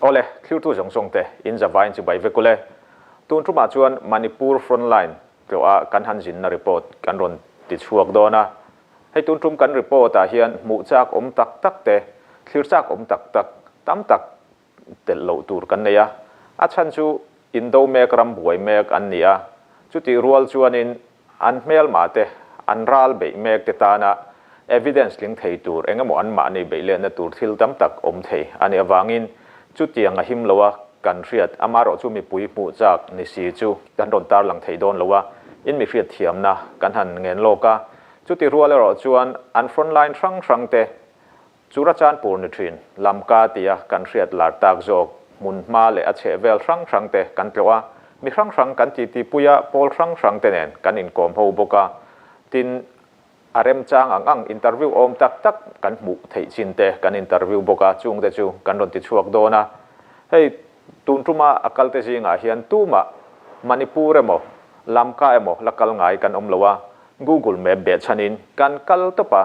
Awle, thlirtu zawng zawng te in zavaiin chibai vek ule. Tun tumah chuan Manipur Frontline tlawh a kan han zinna report kan rawn ti chhuak dawn a. Hei tun tum kan report ah hian hmuh chak awm tak tak te, thlir chak awm tak tak tam tak telh loh tur kan nei a. A chhan chu indo mek ram buai mek an ni a, chutih rual chuanin An hmelma te, an ral beih mek te tana evidence tling thei tur eng emaw anmahni beih letna tur thil tam tak awm thei a nih avangin chutiang a him lo a kan hriat amarawh chu mipui hmuh chak ni si chu kan rawn tarlang thei dawn lo a, in mi hriat thiamna kan han ngen lawk a. Chuti rual erawh chuan an front line hrang hrang te Churachandpur ni thin, Lamka tia kan hriat lar tak zawk hmun hma leh a chheh vel hrang hrang te kan tlawh a, mi hrang hrang kan titi pui a, pawl hrang hrang te nen kan inkawm ho bawk a, tin, a remchang ang ang interview awm tak tak kan hmuh theih chin te kan interview bawk a, chung te chu kan rawn ti chhuak dawn a. Hei, tun tuma a kal te zingah hian tumah Manipur emaw, Lamka emaw la kal ngai kan awm lo a, Google Map behchhanin kan kal tawp a,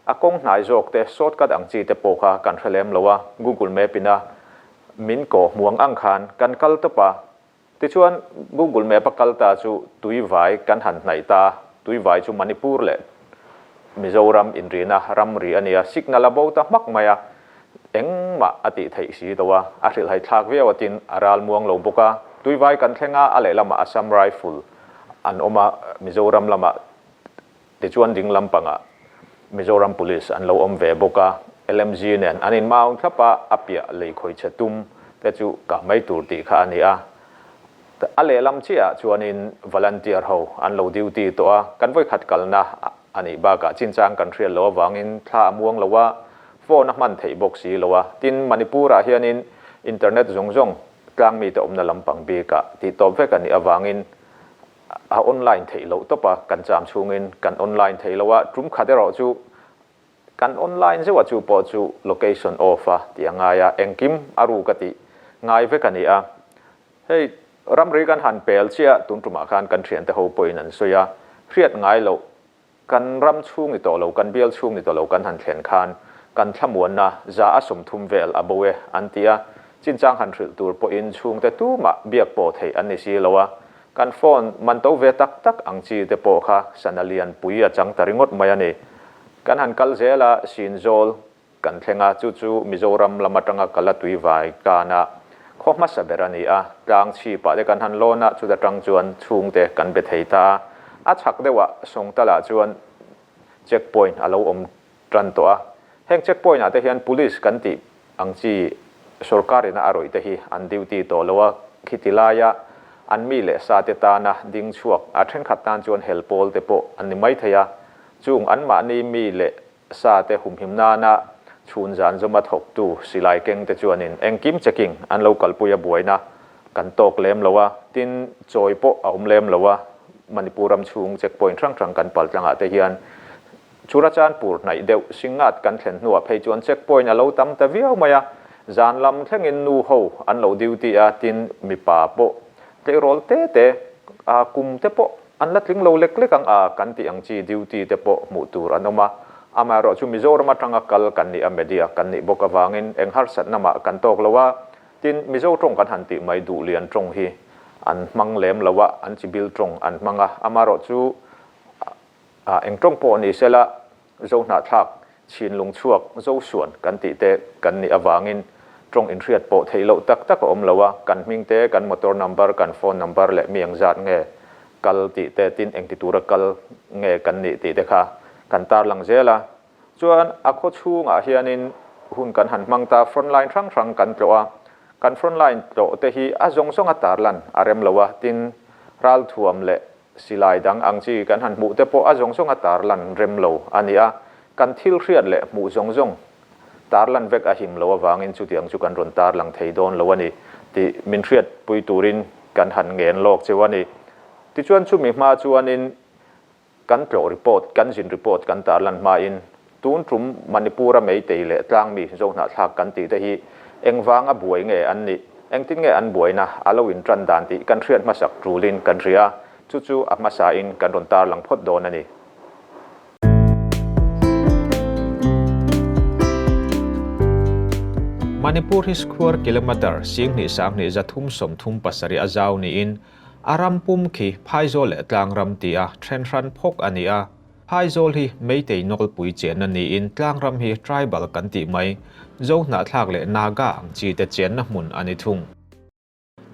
A kawng hnai zawk te shortcut ang chi te pawh kha kan hre lem lo a, Google Map in a min kawh hmuang ang khan kan kal tawp a. Tichuan Google Map a kal ta chu Tuivai kan han hnaih ta, Tuivai chu Manipur leh Mizoram inrina ramri a nia, signal a bo ta hmak mai a, engmah a tih theih si lo a, a hrilhhai thlak viau a tin a ral muang lo bawk a. Tuivai kan thleng a, a lehlamah Assam Rifle an awm a, Mizoram lamah Tichuan ding lampangah Mizoram Police an lo awm ve bawk a, LMG nen an in mount thlap a, a piah lei khawichhe tum te chu kah mai tur tih kha a ni a. A lehlam chiahah chuanin volunteer ho an lo duty tawh a, kan vawikhat kalna a nih bakah chinchang kan hriat loh avangin thla a muang lo a, phone a hman theih bawk si lo a. Tin, Manipur-ah hianin internet zawng zawng tlangmite awmna lampang bikah tihtawp vek a nih avangin A online theih loh tawp a, kan cham chhungin kan online thei lo a, tum khat erawh chu kan online zeuh a chu pawh chu location off a tih a ngai a, engkim a ruk a tih ngai vek a ni a. Hei ramri kan han pel chiah tun tumah khan kan thiante ho pawhin an sawi a, hriat ngai loh Kan ram chhung ni tawh lo, kan bial chhung ni tawh lo kan han thlen khan kan thlamuanna za a 30 vel a bo e an ti a, chinchang han hrilh tur pawhin chhungte tumah biak pawh theih an ni si lo a, kan phone man to ve tak tak ang chi te pawh kha sana lian pui a chang ta ringawt mai a ni. Kan han kal zel a, Sinzawl Kan thleng a, chu chu Mizoram lam atanga kala tui vai kana khaw hmasa ber a ni a, tlang chhipah te kan han lawn a, chuta tang chuan chhungte kan be thei ta a. A chhak deuhah Sawngtalah chuan check point a lo awm tan tawh a, heng check point ah te hian police kan tih ang chi sorkar ina a rawih te hi an duty tawh lo a, khiti laia an mi leh sa te tana ding chhuak a thenkhat tan chuan hel pawl te pawh an ni mai thei a, chung anmahni mi leh Sa te humhim nana chhun zan zawma thawktu silai keng te chuanin engkim checking an lo kalpui a buaina kan tawk lem lo a, tin chawi pawh a awm lem lo a, Manipur ram chhung check point hrang hrang kan pal tlangah te hian Churachandpur hnaih deuh Singat kan thlen hnuah phei chuan check point a lo tam ta viau mai a, zan lam thlengin nu ho an lo duty a, tin mipa pawh tleirawl te te a kum te pawh An la tling lo lek lek ang a, kan tih ang chi duty te pawh hmuh tur an awm a. Amaherawh chu Mizoram atanga kal kan nih a media kan nih bawk avangin eng harsatna mah kan tawk lo a. Tin, Mizo tawng kan han tih mai duh lian tawng hi an hmang lem lo a, an chibil tawng an hmang a. Amaherawh chu eng tawng pawh ni sela Zohnahthlak, Chhinlung chhuak, Zosuan kan tih te kan nih avangin tawng inhriat pawh theih loh tak tak a awm lo a, kan hming te, kan motor number, kan phone number leh mi engzat nge kal tih te, tin engti tura kal nge kan nih tih te kha kan tarlang zel a. Chuan a khaw chhungah hianin hun kan han hmang ta, front line hrang hrang kan tlawh a, kan front line tlawh te hi a zawng zawng a tarlan a rem lo a, tin ralthuam leh Silai dang ang chi kan han hmuh te pawh a zawng zawng a tarlan rem lo a ni a, kan thil hriat leh hmuh zawng zawng tarlan vek a him lo avangin chutiang chu kan rawn tarlang thei dawn lo a ni tih min hriatpui turin kan han ngen lawk cheu a ni. Tichuan chumi hma chuanin kan tlawh report, kan zin report kan tarlan hmain Tun tum Manipur-a Meitei leh Tlangmi Zohnahthlak kan tih te hi engvang a buai nge an nih, engtin nge an buaina a lo intan dan tih kan hriat hmasak tulin kan hria, chu chu a hmasain kan rawn tarlang phawt dawn a ni. Manipur hi square kilometre 22,237 a zau niin a ram pum khi Phaizawl leh Tlangram tia then hran phawk a ni a. Phaizawl hi Meitei nawlpui chenna niin Tlangram hi tribal kan tih mai, Zohnahthlak leh Naga ang chi te chenna hmun a ni thung.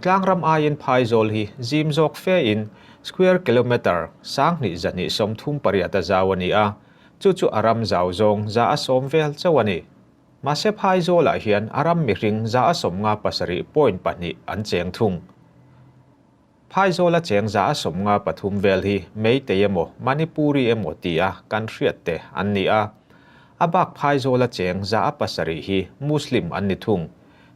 Tlangram aiin Phaizawl hi zim zawk fe in square kilometre 2238 a zau a ni a, chu chu a ram zau zawng 100 vel chauh a ni. Mahse Phaizawlah hian a ram mihring 57.2 an cheng thung. Phaizawla cheng 53 vel hi Meitei emaw Manipuri emaw tia kan hriat te an ni a. A bak Phaizawla cheng 7% hi Muslim an ni thung.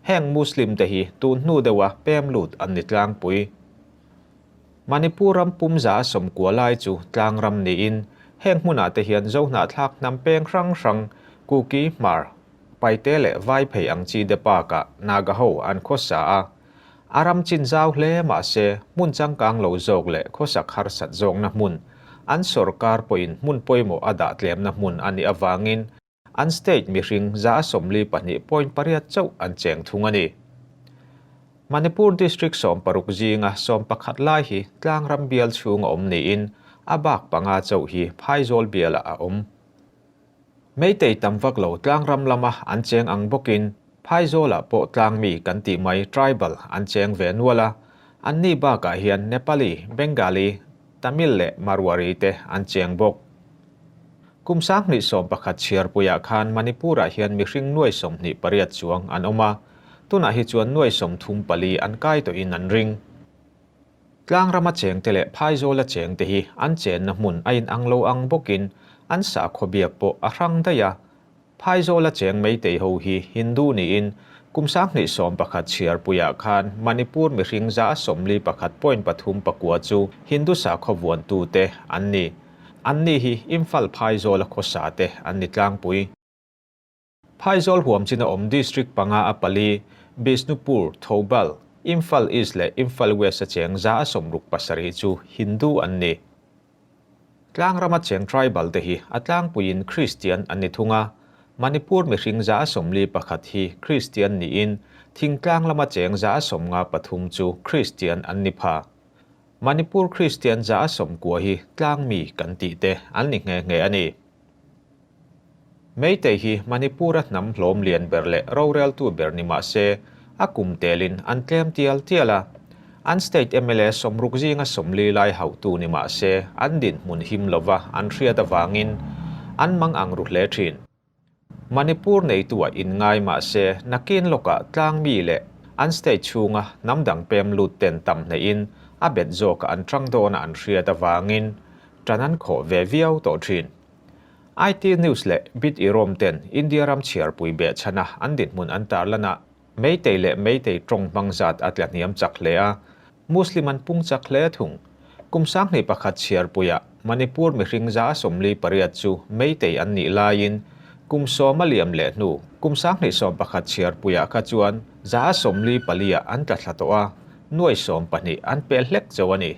Heng Muslim te hi tun hnu deuha pem lut an ni tlangpui. Manipur ram pum 90 lai chu tlang ram niin heng hmunah te hian Zohnahthlak hnam peng hrang hrang, Kuki, Hmar, Paite leh Vaiphei ang chi te bakah Naga ho an khawsa a. A ram chin zau hle mahse hmun changkang lo zawk leh khawsak harsat zawkna hmun, an sorkar pawhin hmun pawimawh a dah tlemna hmun a nih avangin An state mihring 42.8 chauh an cheng thung a ni. Manipur District 16 zinga 11 lai hi tlangram bial chhung a awm niin a bak panga chauh hi Phaizawl bialah a awm. Meitei tam vak lo tlangram lama an cheng ang bawkin Phaizawlah pawh tlangmi kan tih mai tribal an cheng ve nual a, anni bakah hian Nepali, Bengali, Tamil leh Marwari te an cheng bawk. Kum 2011 chhiarpuiah khan Manipur-ah hian mihring nuai 28 chuang an awm a, tunah hi chuan nuai 34 an kai tawhin an ring. Tlangrama chengte leh Phaizawla chengte hi an chenna hmun a inang lo ang bawkin an sakhaw biak pawh a hrang daih a. Phaizawla cheng Meitei ho hi Hindu niin kum 2011 chhiarpuiah khan Manipur mihring 41.39 chu Hindu sakhaw vuantute an ni. Anni hi Imphal Phaizawla khawsa te an ni tlangpui. Phaizawl huam chin a awm District panga a pali, Bishnupur, Thoubal, Imphal East leh Imphal West a cheng 67 chu Hindu an ni. Tlangrama cheng tribal te hi a tlangpuiin Kristian an ni thung a, Manipur mihring 41 hi Kristian niin thingtlang lama cheng 53 chu Kristian an ni pha. Manipur Kristian 90 hi tlangmi kan tih te an ni nghe nghe a ni. Meitei hi Manipur-a hnam hlawm lian ber leh roreltu ber ni mah se, a kum telin an tlem tial tial a. An state mla 60 zinga 40 lai hauhtu ni mah se, an dinhmun him lova an hriat avangin an mang ang ru hle thin. Manipur neitua inngai mah se, nakin lawkah tlangmi leh an state chhunga hnam dang pem lut ten tam hneihin a bet zawkah an tang dawna an hriat avangin tan an khawh ve viau tawh thin. IT News leh Bit Irom ten India ram chhiarpui behchhana an dinhmun an tarlanah Meitei leh Meitei tawng hmang zat a tla hniam chak hle a, Muslim an pung chak hle thung. Kum 2001 chhiarpuiah Manipur mihring 48 chu Meitei an nih laiin kum 10 a liam leh hnu kum 2011 chhiarpuiah kha chuan 44-ah an tla thla tawh a, nuai 12 an pel hlek chauh a ni.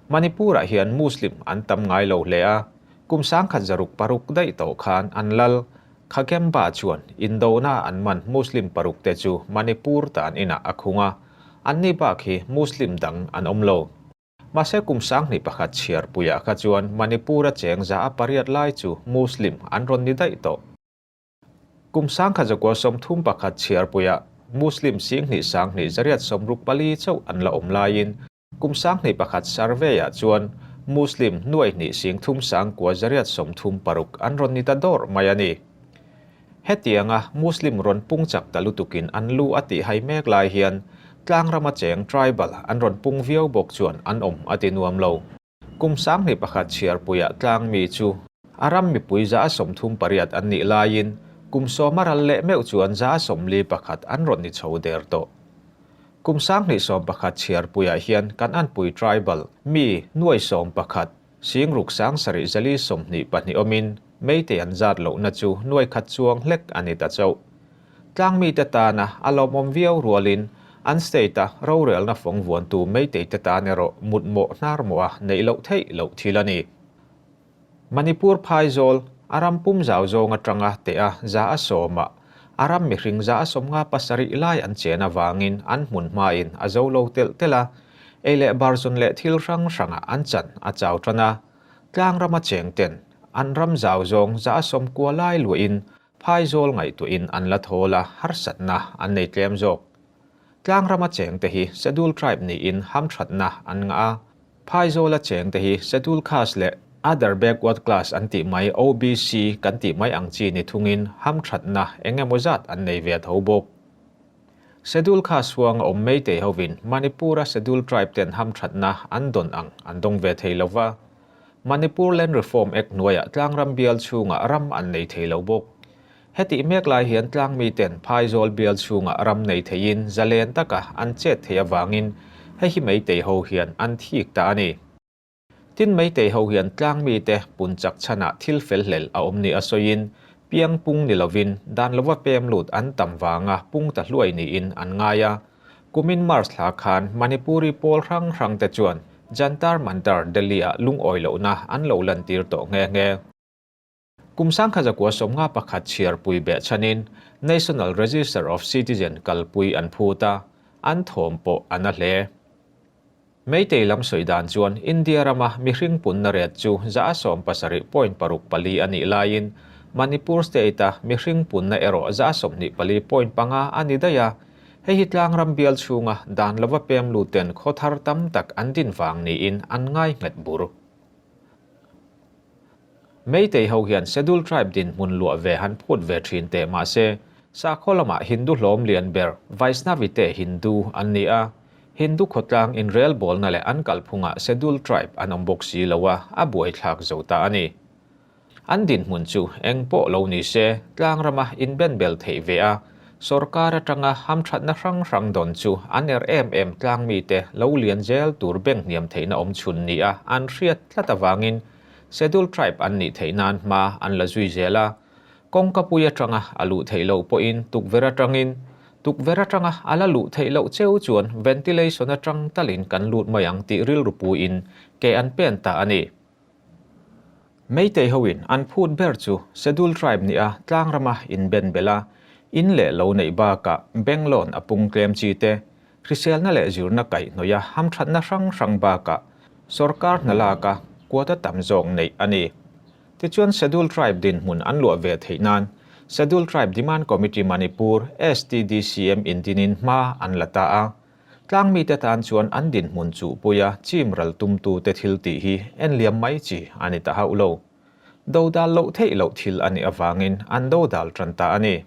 Manipur-ah hian Muslim an tam ngai lo hle a, kum 1606 daih tawh khan an lal Khagemba chuan indona an man Muslim paruk te chu Manipur tan inah a khung a, anni bak hi Muslim dang an awm lo. Mahse kum 2001 chhiarpuiah kha chuan Manipur-a cheng 8% lai chu Muslim an rawn ni daih tawh. Kum 1931 chhiarpuiah Muslim 21,164 chauh an la awm laiin Kum 2001 survey-ah chuan Muslim nuai hnih sing thum sang kua zariat 36 an rawn ni ta dawr mai a ni. Hetianga Muslim rawn pung chak ta lutukin an lu a tih hai mek lai hian tlangrama cheng tribal an rawn pung viau bawk chuan an awm a ti nuam lo. Kum 2001 chhiarpuiah tlangmi chu a ram mipui 38 an nih laiin kum 10 a ral leh meuh chuan 41 an rawn ni chho der tawh. Kum 2011 chhiarpuiah hian kan anpui tribal mi nuai 11 singruk sang sarih zali 22 awmin Meitei an zat lohna chu nuai khat chuang hlek a ni ta chauh. Tlangmi te tana a lawmawm viau rualin an state-a rorelna fawng vuantu Meitei te tan erawh mutmawh hnarmawh a neih loh theih loh thil a ni. Manipur Phaizawl a ram pum zau zawng atanga teh a 100-ah. A ram mihring 57 lai an chen avangin an hmun hmain a zo lo telh telh a, ei leh bar zawn leh thil hrang hrangah an chan a chau tan a. Tlang rama cheng ten an ram zau zawng 90 lai luahin phaizawl ngaihtuahin an la thawl a, harsatna an nei tlem zawk. Tlang rama cheng te hi Schedule Tribe niin hamthatna an ngah a. Phaizawla cheng te hi Schedule Caste leh Other Backward Class an tih mai, OBC, kan tih mai ang chi ni thungin hamthatna eng emaw zat an nei ve tho bawk. Schedule Caste huanga awm Meitei hovin Manipur-a Schedule Tribe ten hamthatna an dawn ang an dawng ve thei lo va. Manipur Land Reform Act hnuaiah tlangram bial chhungah ram an nei thei lo bawk. Hetih mek lai hian tlangmiten phaizawl bial chhungah ram nei theiin zalen taka an chet theih avangin hei hi Meitei ho hian an thik ta a ni. Tin Meitei ho hian tlangmite pun chak chhanah thil fel hlel a awm ni a sawiin piang pung ni lovin dan lova pem lut an tam vanga pung ta hluai niin an ngai a. Kumin March thla khan Manipuri pawl hrang hrangte chuan Jantar Mantar Delhi-ah lungawi lohna an lo lantir tawh nghe nghe. Kum 1951 chhiarpui beh chhanin National Register of Citizen kalpui an phut a, an thawm pawh a na hle. Meitei lam sawi dan chuan India rama mihring punna ret chu 77.64 a nih laiin Manipur state-a mihring punna erawh 24.5 a ni daih a, hei hi tlangram bial chhunga dan lova pem luten khaw thar tam tak an din vang niin an ngai nghet bur. Meitei ho hian Schedule Tribe dinhmun luah ve han phut ve thin teh mahse, sakhaw lamah Hindu hlawm lian ber Vaisnavi te Hindu an ni a, Hindu khawtlang inrelbawlna leh an kalphungah Schedule Tribe an awm bawk si lo a, a buaithlak zo ta a ni. An dinhmun chu eng pawh lo ni se, tlang rama inbenbel theih ve a, sorkar atanga hamthatna hrang hrang dawn chu an er em em tlang mite lo lian zel tur beng hniam theihna awm chhun ni a an hriat tlat avangin Schedule Tribe an nih theih nan hma an la zui zel a, kawngka pui atanga a luh theih loh pawhin tukverh atangin, tukverh atanga a la luh theih loh cheu chuan ventilation atang talin kan lut mai ang tih rilru puiin ke an pen ta a ni. Meitei hoin an phut ber chu Schedule Tribe nia tlangrama inben belh a, in leh lo neih bakah bank loan a pung tlem chi te, Hriselna leh zirna kaihhnawih a hamthatna hrang hrang bakah sorkar hna laka quota tam zawk neih a ni. Tichuan Schedule Tribe dinhmun an luah ve theih nan Schedule Tribe Demand Committee Manipur, STDCM, indinin hma an la ta a. Tlangmite tan chuan an dinhmun chuhpuia chim ral tumtute thil tih hi enliam mai chi a ni ta hauh lo. Dodal loh theih loh thil a nih avangin an dodal tan ta a ni.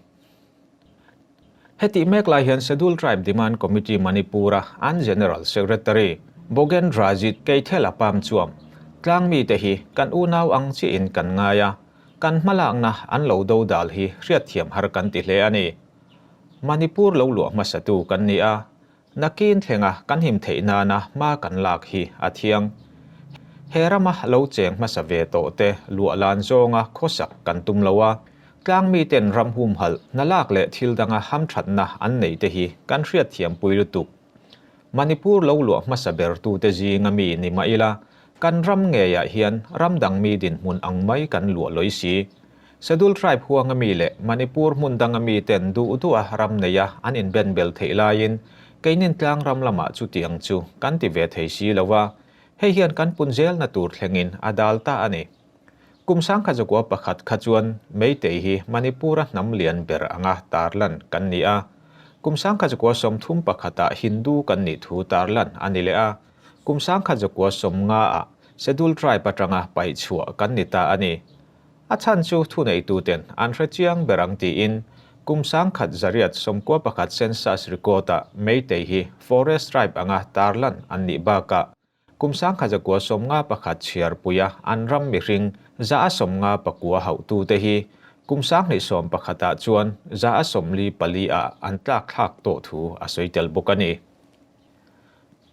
Hetih mek lai hian Schedule Tribe Demand Committee Manipur-a an General Secretary Bogendrajit Keithel-a pam chuam, Tlang mite hi kan unau ang chiahin kan ngai a, kan hmalakna an lo dodal hi hriatthiam har kan ti hle a ni. Manipur lo luah hmasatu kan ni a, Nakin thlenga kan him theih nana hma kan lak hi a thiang. He rama lo cheng hmasa ve tawh te luah lan zawnga khawsak kan tum lo a, tlang miten ram humhalh, hna lak leh thil danga hamthatna an neih te hi kan hriatthiam pui lutuk. Manipur lo luah hmasa ber tute zinga mi ni mah ila, kan ram ngeiah hian ram dang mi dinhmun ang mai kan luah lawi si. Schedule Tribe huanga mi leh Manipur hmun danga mi ten duh duh a ram neia an inben bel theih laiin keinin tlang ram lamah chutiang chu kan ti ve thei si lo a, hei hian kan pun zelna tur thlengin a dal ta a ni. Kum 1901 kha chuan Meitei hi Manipur-a hnam lian ber anga tarlan kan ni a, kum 1931 ah Hindu kan nih thu tarlan a ni leh a, kum 1990 ah Schedule Tribe atanga paihchhuah kan ni ta a ni. A chhan chu thuneituten an hre chiang ber ang tiin kum 1991 census record-ah Meitei hi forest tribe anga tarlan an nih bakah kum 1991 chhiarpuia an ram mihring 59 hauhtute hi kum 2011 ah chuan 44 ah an tlak thlak tawh thu a sawi tel bawk a ni.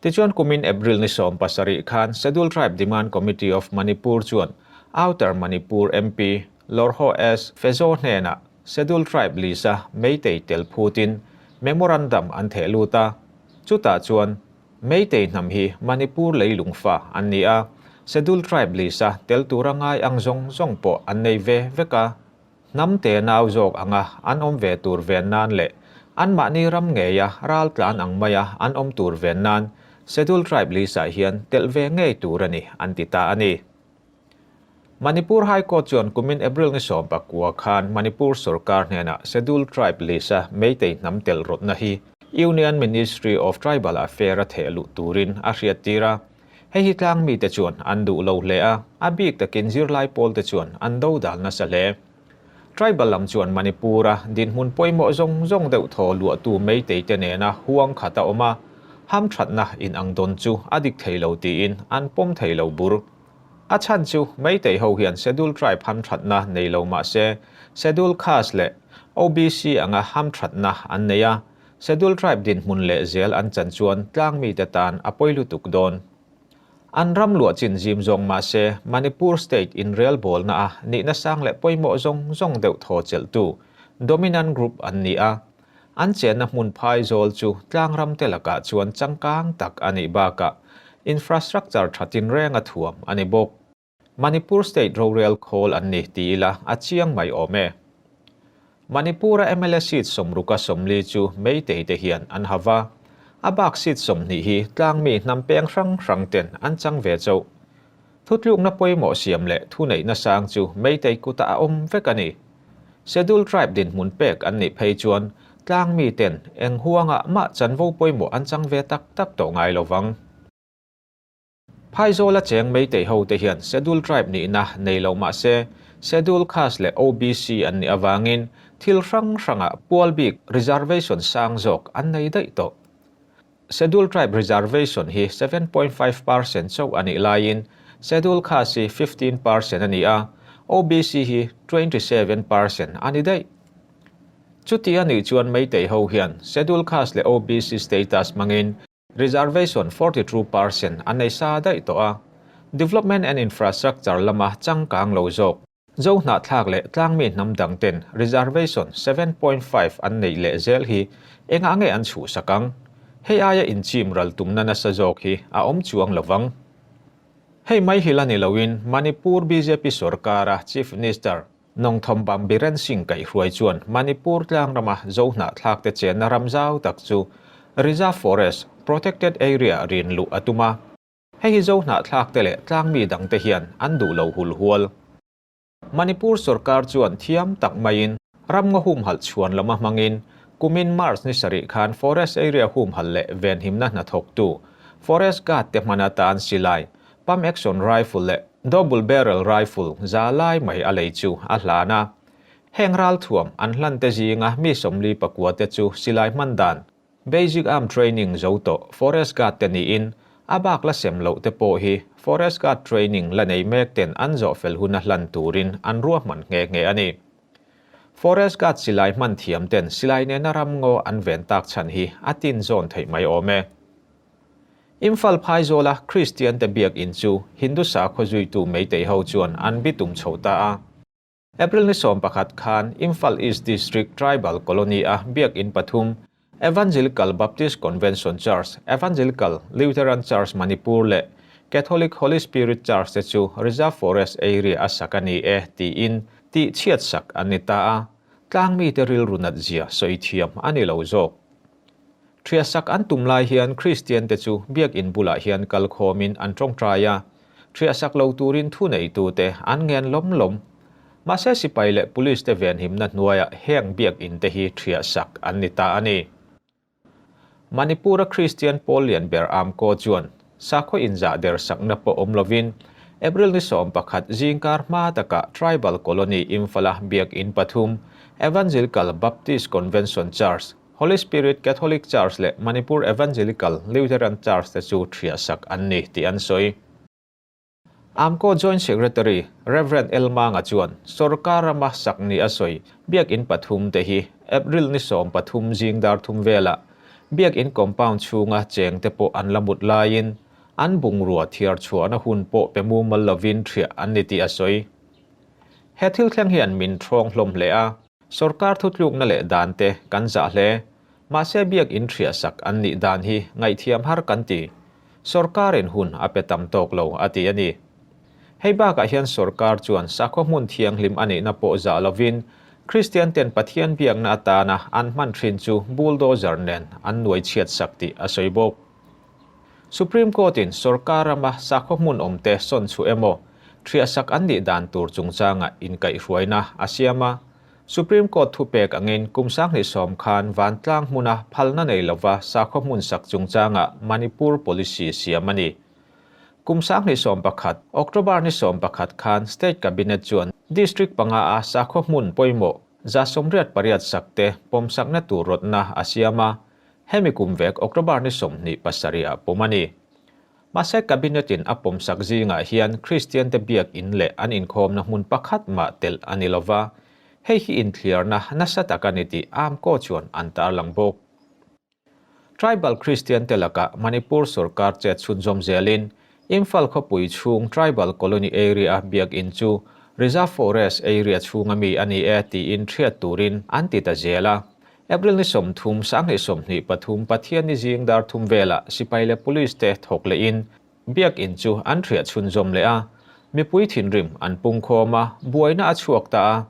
Tichuan kumin April ni 17 khan Schedule Tribe Demand Committee of Manipur chuan Outer Manipur MP Lorho S. Fezo hnenah Schedule Tribe list-a Meitei tel phutin memorandum an theh lut a. Chutah chuan Meitei hnam hi Manipur leilung fa an ni a, Schedule Tribe list-a tel tura ngai ang zawng zawng pawh an nei ve vek a. Hnam tenau zawk anga an awm ve tur ven nan leh anmahni ram ngeia ral tlan ang maia an awm tur ven nan Schedule Tribe list-ah hian telh ve ngei tur a ni, an ti ta a ni. Manipur High Court chuan kumin April ni 19 khan Manipur sorkar hnenah Schedule Tribe list-a Meitei hnam telh rawtna hi Union Ministry of Tribal Affair-a theh luh turin a hriattir a. Hei hi tlang mite chuan an duh lo hle a, a bik takin zirlai pawlte chuan an do dal nasa hle. Tribal lam chuan Manipur-a dinhmun pawimawh zawng zawng deuh thaw luahtu Meitei te nena huang khat a awm a, hamthatna inang dawn chu a dik thei lo tiin an pawm thei lo bur. A chhan chu Meitei ho hian Schedule Tribe hamthatna nei lo mah se, Schedule Caste leh OBC anga hamthatna an nei a, Schedule Tribe dinhmun leh zel an chan chuan tlangmite tan a pawi lutuk dawn. An ram luah chin zim zawng mah se, Manipur State inrelbawlna a nihna sang leh pawimawh zawng zawng deuh thaw chelhtu dominant group an ni a, An chenna hmun phai zawl chu tlangram te lakah chuan changkang tak a nih bakah infrastructure tha tinreng a thuam a ni bawk. Manipur State rorel khawl an ni ti ila a chiang mai awm e. Manipur-a mla seat sawmruka 40 chu Meitei te hian an ha va, a bak seat 20 hi tlangmi hnam peng hrang hrang ten an chang ve chauh. Thutlukna pawimawh siam leh thuneihna sang chu Meitei kutah a awm vek a ni. Schedule Tribe dinhmun pek an nih phei chuan tlang miten eng huangah mah chanvo pawimawh an chang ve tak tak tawh ngai lo vang. Phaizawla cheng Meitei hote hian Schedule Tribe nihna nei lo mah se, Schedule Caste leh OBC an nih avangin thil hrang hrangah pual bik reservation sang zawk an nei daih tawh. Schedule Tribe reservation hi 7.5% chauh a nih laiin Schedule Caste hi 15% a ni a, OBC hi 27% a ni daih. Chuti a nih chuan Meitei ho hian Schedule Caste leh OBC status hmangin reservation 42% an nei sa daih tawh a, Development and Infrastructure lama changkang lo zawk. Zo hnahthlak leh tlangmi hnam dang ten reservation 7.5 an neih leh zel hi engah nge an chhuhsak ang? Hei aia inchim ral tumna nasa zawk hi a awm chuang lo vang. Hei mai hi la ni loin Manipur bjp sorkara Chief Minister Nongthombam Biren Singh kaihhruai chuan Manipur tlang rama Zo hnahthlak te chenna ram zau tak chu Reserve Forest, Protected Area rin luh a tum a. Hei hi Zo hnahthlak te leh tlangmi dang te hian an duh lo hul hual. Manipur sorkar chuan thiam tak maiin ramngaw humhalh chhuan lama hmangin kumin March ni sarih khan forest area humhalh leh venhimna hnathawktu Forest Guard te hman atan silai, pump action rifle leh double barrel rifle za lai mai a lei chu a hlan a. Heng ralthuam an hlan te zinga mi 44 te chu silai hman dan Basic Arm Training zo tawh Forest Guard te niin a bak la sem loh te pawh hi Forest Guard Training la nei mek ten an zawh fel huna hlan turin an ruahman nghe nghe a ni. Forest Guard silai hman thiam ten silai nena ramngaw an ven tak chhan hi a tin zawn theih mai awm e. Imphal Phaizawla Kristian te biakinn chu Hindu sakhaw zuitu Meitei ho chuan an bitum chho ta a. April ni 11 khan Imphal East District Tribal Colony a biakinn pathum, Evangelical Baptist Convention Church, Evangelical Lutheran Church Manipur leh Catholic Holy Spirit Church te chu Reserve Forest area a sak a ni e tiin tih chhiat sak an ni ta a, tlangmite rilru nat zia sawi thiam a ni lo zawk. Thiasak an tum lai hian Kristian te chu biakinn bulah hian kal khawmin an tawngtai a, thiasak lo turin thuneitute an ngen lawm lawm. Mahse sipai leh police te venhimna hnuaiah heng biakinn te hi thiasak an ni ta a ni. Manipur-a Kristian pawl lian ber AMCO chuan sakhaw inzah der sakna pawh awm lovin April ni 11 zingkar hma takah Tribal Colony Imphal-a biakinn pathum Evangelical Baptist Convention Church, Holy Spirit Catholic Church leh Manipur Evangelical Lutheran Church te chu thiahsak an ni tih an sawi. AMCO Joint Secretary Rev. Elmanga chuan sorkar rama sak ni a sawi biakinn pathum te hi April ni 13 zing dar thum velah biakinn compound chhunga cheng te pawh an la mut laiin an bungrua thiar chhuahna hun pawh pe mumal lovin thiah an ni tih a sawi. He thil thleng hian min thawng hlawm hle a. Sorkar thutlukna leh dan te kan zah hle. Mahse biakinn thiahsak an nih dan hi ngaihthiam har kan ti. Sorkarin hun a pe tam tawk lo a ti a ni. Hei bakah hian sorkar chuan sakhaw hmun thianghlim a nihna pawh zah lovin. Kristian ten Pathian biakna atana an hman thin chu bulldozer nen an nuai chhiat sak tih a sawi bawk. Supreme Court in sorkar rama sakhaw hmun awmte sawn chhuah emaw thiahsak an nih dan tur chungchanga inkaihhruaina a siam a. Supreme Court thupek angin kum 2010 khan vantlang hmuna phalna nei lova sakhaw hmun sak chungchanga Manipur policy siam a ni. Kum 2011, October ni 11 khan State Cabinet chuan District panga a sakhaw hmun pawimawh 88 sakte pawmsakna tur rawtna a siam a, hemi kum vek October ni 27 ah pawm a ni. Mahse Cabinet in a pawmsak zingah hian Kristian te biak in leh an inkhawmna hmun pakhat mah telh a ni lova, hei hi inthliarna nasa tak a ni tih AMCO chuan an tarlang bawk. Tribal Kristian te lakah Manipur sorkar chet chhunzawm zelin Imphal khawpui chhung Tribal Colony area a biak in chu Reserve Forest area chhunga mi a ni e tiin hriat turin an ti ta zel a. April ni 30, 2023 Pathianni zing dar thum velah sipai leh police te thawk lehin biak in chu an hriat chhunzawm leh a, mipui thinrim an pungkhawm a, buaina a chhuak ta a,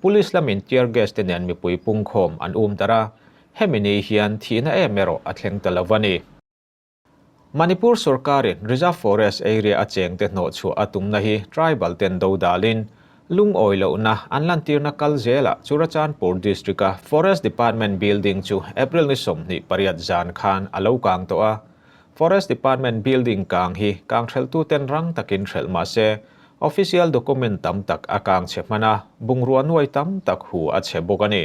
police lamin tear gas te nen mipui pungkhawm an um darh a, hemi ni hian thihna em erawh a thleng ta lo a ni. Manipur sorkarin Reserve Forest area a chengte hnawh chhuah a tumna hi tribal ten do dalin lungawi lohna an lantirna kal zelah Churachandpur district-a Forest Department building chu April ni 28 zan khan a lo kang tawh a. Forest Department building kang hi kang hrelhtuten rang takin hrelh mah se official document tam tak a kang chhe hman a, bungrua nuai tam tak hu a chhe bawk a ni.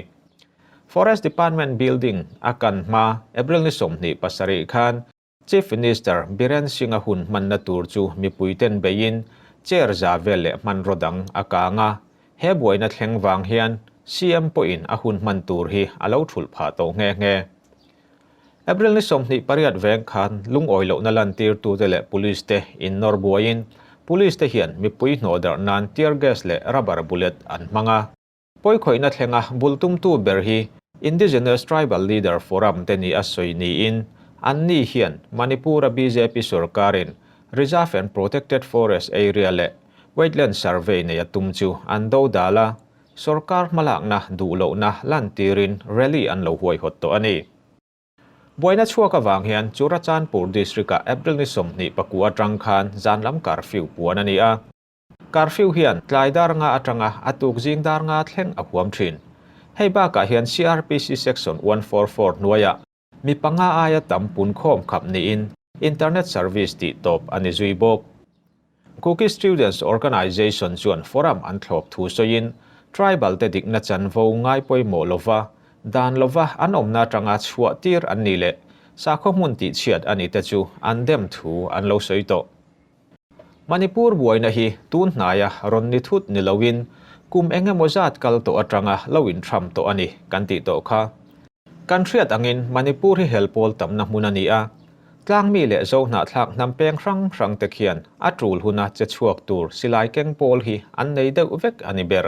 Forest Department building a kan hma April ni 27 khan Chief Minister Biren Singh-a hun hmanna tur chu mipuiten beiin chair za vel leh hmanraw dang a kang a, he buaina thleng vang hian CM pawhin a hun hman tur hi a lo thulh phah tawh nghe nghe. April ni 28 veng khan lungawi lohna lantirtute leh police te innawr buaiin police te hian mipui hnawh darh nan tear gas leh rubber bullet an hmang a. Pawikhawihna thlenga bul tumtu ber hi Indigenous Tribal Leader Forum te ni a sawi niin an ni hian Manipur-a bjp sorkarin Reserve and Protected Forest Area leh Wetland Survey nei a tum chu an do dal a, sorkar hmalakna duh lohna lantirin rally an lo huaihawt tawh a ni. Buaina chhuak avang hian Churachandpur District-ah April ni 29 atang khan zan lam curfew puan a ni a. Curfew hian tlai dar nga atanga a tuk zing dar nga thleng a huam thin. Hei bakah hian CrPC Section 144 hnuaiah mi panga aia tam punkhawm khap niin internet service tih tawp a ni zui bawk. Kuki Students Organisation chuan forum an thlawp thu sawiin tribal te dikna chanvo ngai pawimawh lova dan lova an awmna atanga chhuah tir an ni leh sakhaw hmun tihchhiat a ni te chu an dem thu an lo sawi tawh. Manipur buaina hi tun hnaia rawn ni thut ni loin kum eng emaw zat kal tawh atanga lo inthram tawh a ni kan tih tawh kha. Kan hriat angin Manipur hi hel pawl tamna hmun a ni a, tlangmi leh zo hnahthlak hnam peng hrang hrang te khian a tul huna che chhuak tur silai keng pawl hi an nei deuh vek a ni ber.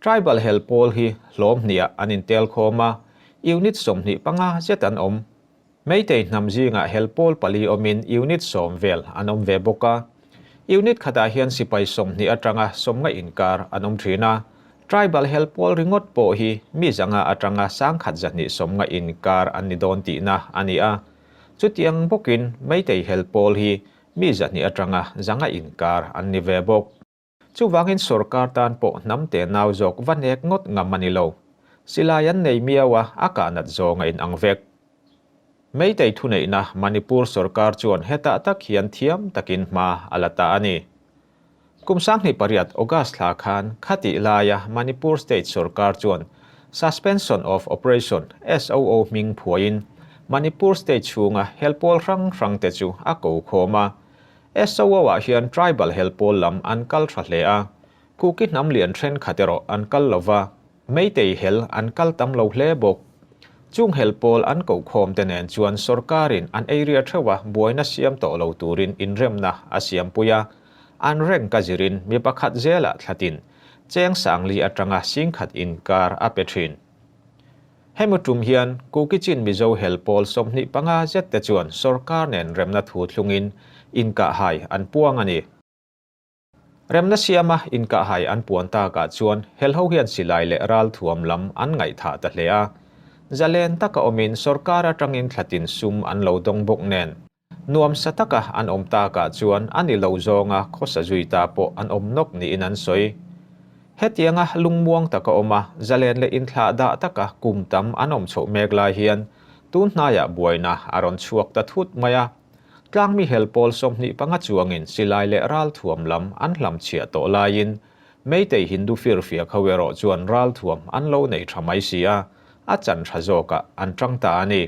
Tribal hel pawl hi hlawm hniah an intel khawm a, unit 25 zet an awm. Meitei hnam zingah hel pawl pali awmin unit 10 vel an awm ve bawk a. Unit khatah hian sipai 20 atanga 50 inkar an awm thin a. Tribal hel pawl ringawt pawh hi mi 500 atanga 1250 inkar an ni dawn tihna a ni a. Chutiang bawkin Meitei hel pawl hi mi 200 atanga 500 inkar an ni ve bawk. Chuvangin sorkar tan pawh hnam te nau zawk va nek ngawt ngam a ni lo. Silai an nei miau a, a kahnat zawng a inang vek. Meitei thuneihna Manipur sorkar chuan hetah tak hian thiam takin hma a la ta a ni. Kum 2008 August thla khan khatih laia Manipur state sorkar chuan Suspension of Operation, SOO, hming phuaiin Manipur state chhunga helpawl hrang hrang te chu a ko khawm a. SOO-ah hian tribal hel pawl lam an kal tha hle a, Kuki hnam lian thenkhat erawh an kal lo va, Meitei hel an kal tam lo hle bawk. Chung hel pawl an kohkhawm te nen chuan sorkarin an area theuha buaina siam tawh lo turin inremna a siampui a, an rank a zirin mi pakhat zelah thlatin cheng 4000 atanga 10,000 inkar a pe thin. Hemi tum hian Kuki Chin Mizo hel pawl 25 zet te chuan sorkar nen remna thu thlungin inkahhai an puang a ni. Remna siama inkahhai an puan takah chuan helho hian silai leh ralthuam lam an ngaihthah ta hle a. Zalen taka awmin sorkar atangin thlatin sum an lo dawng bawk nen, nuamsa taka an awm takah chuan a ni lo zawnga khawsa zui ta pawh an awm nawk niin an sawi. Hetianga lungmuang taka awm a, zalen leh inthlah dah taka kum tam an awm chhoh mek lai hian tun hnaiah buaina a rawn chhuak ta thut mai a. Tlangmi hel pawl 25 chuangin silai leh ralthuam lam an hlamchhiah tawh laiin Meitei Hindu firfiak ho erawh chuan ralthuam an lo nei tha mai si a, a chan tha zawkah an tang ta a ni.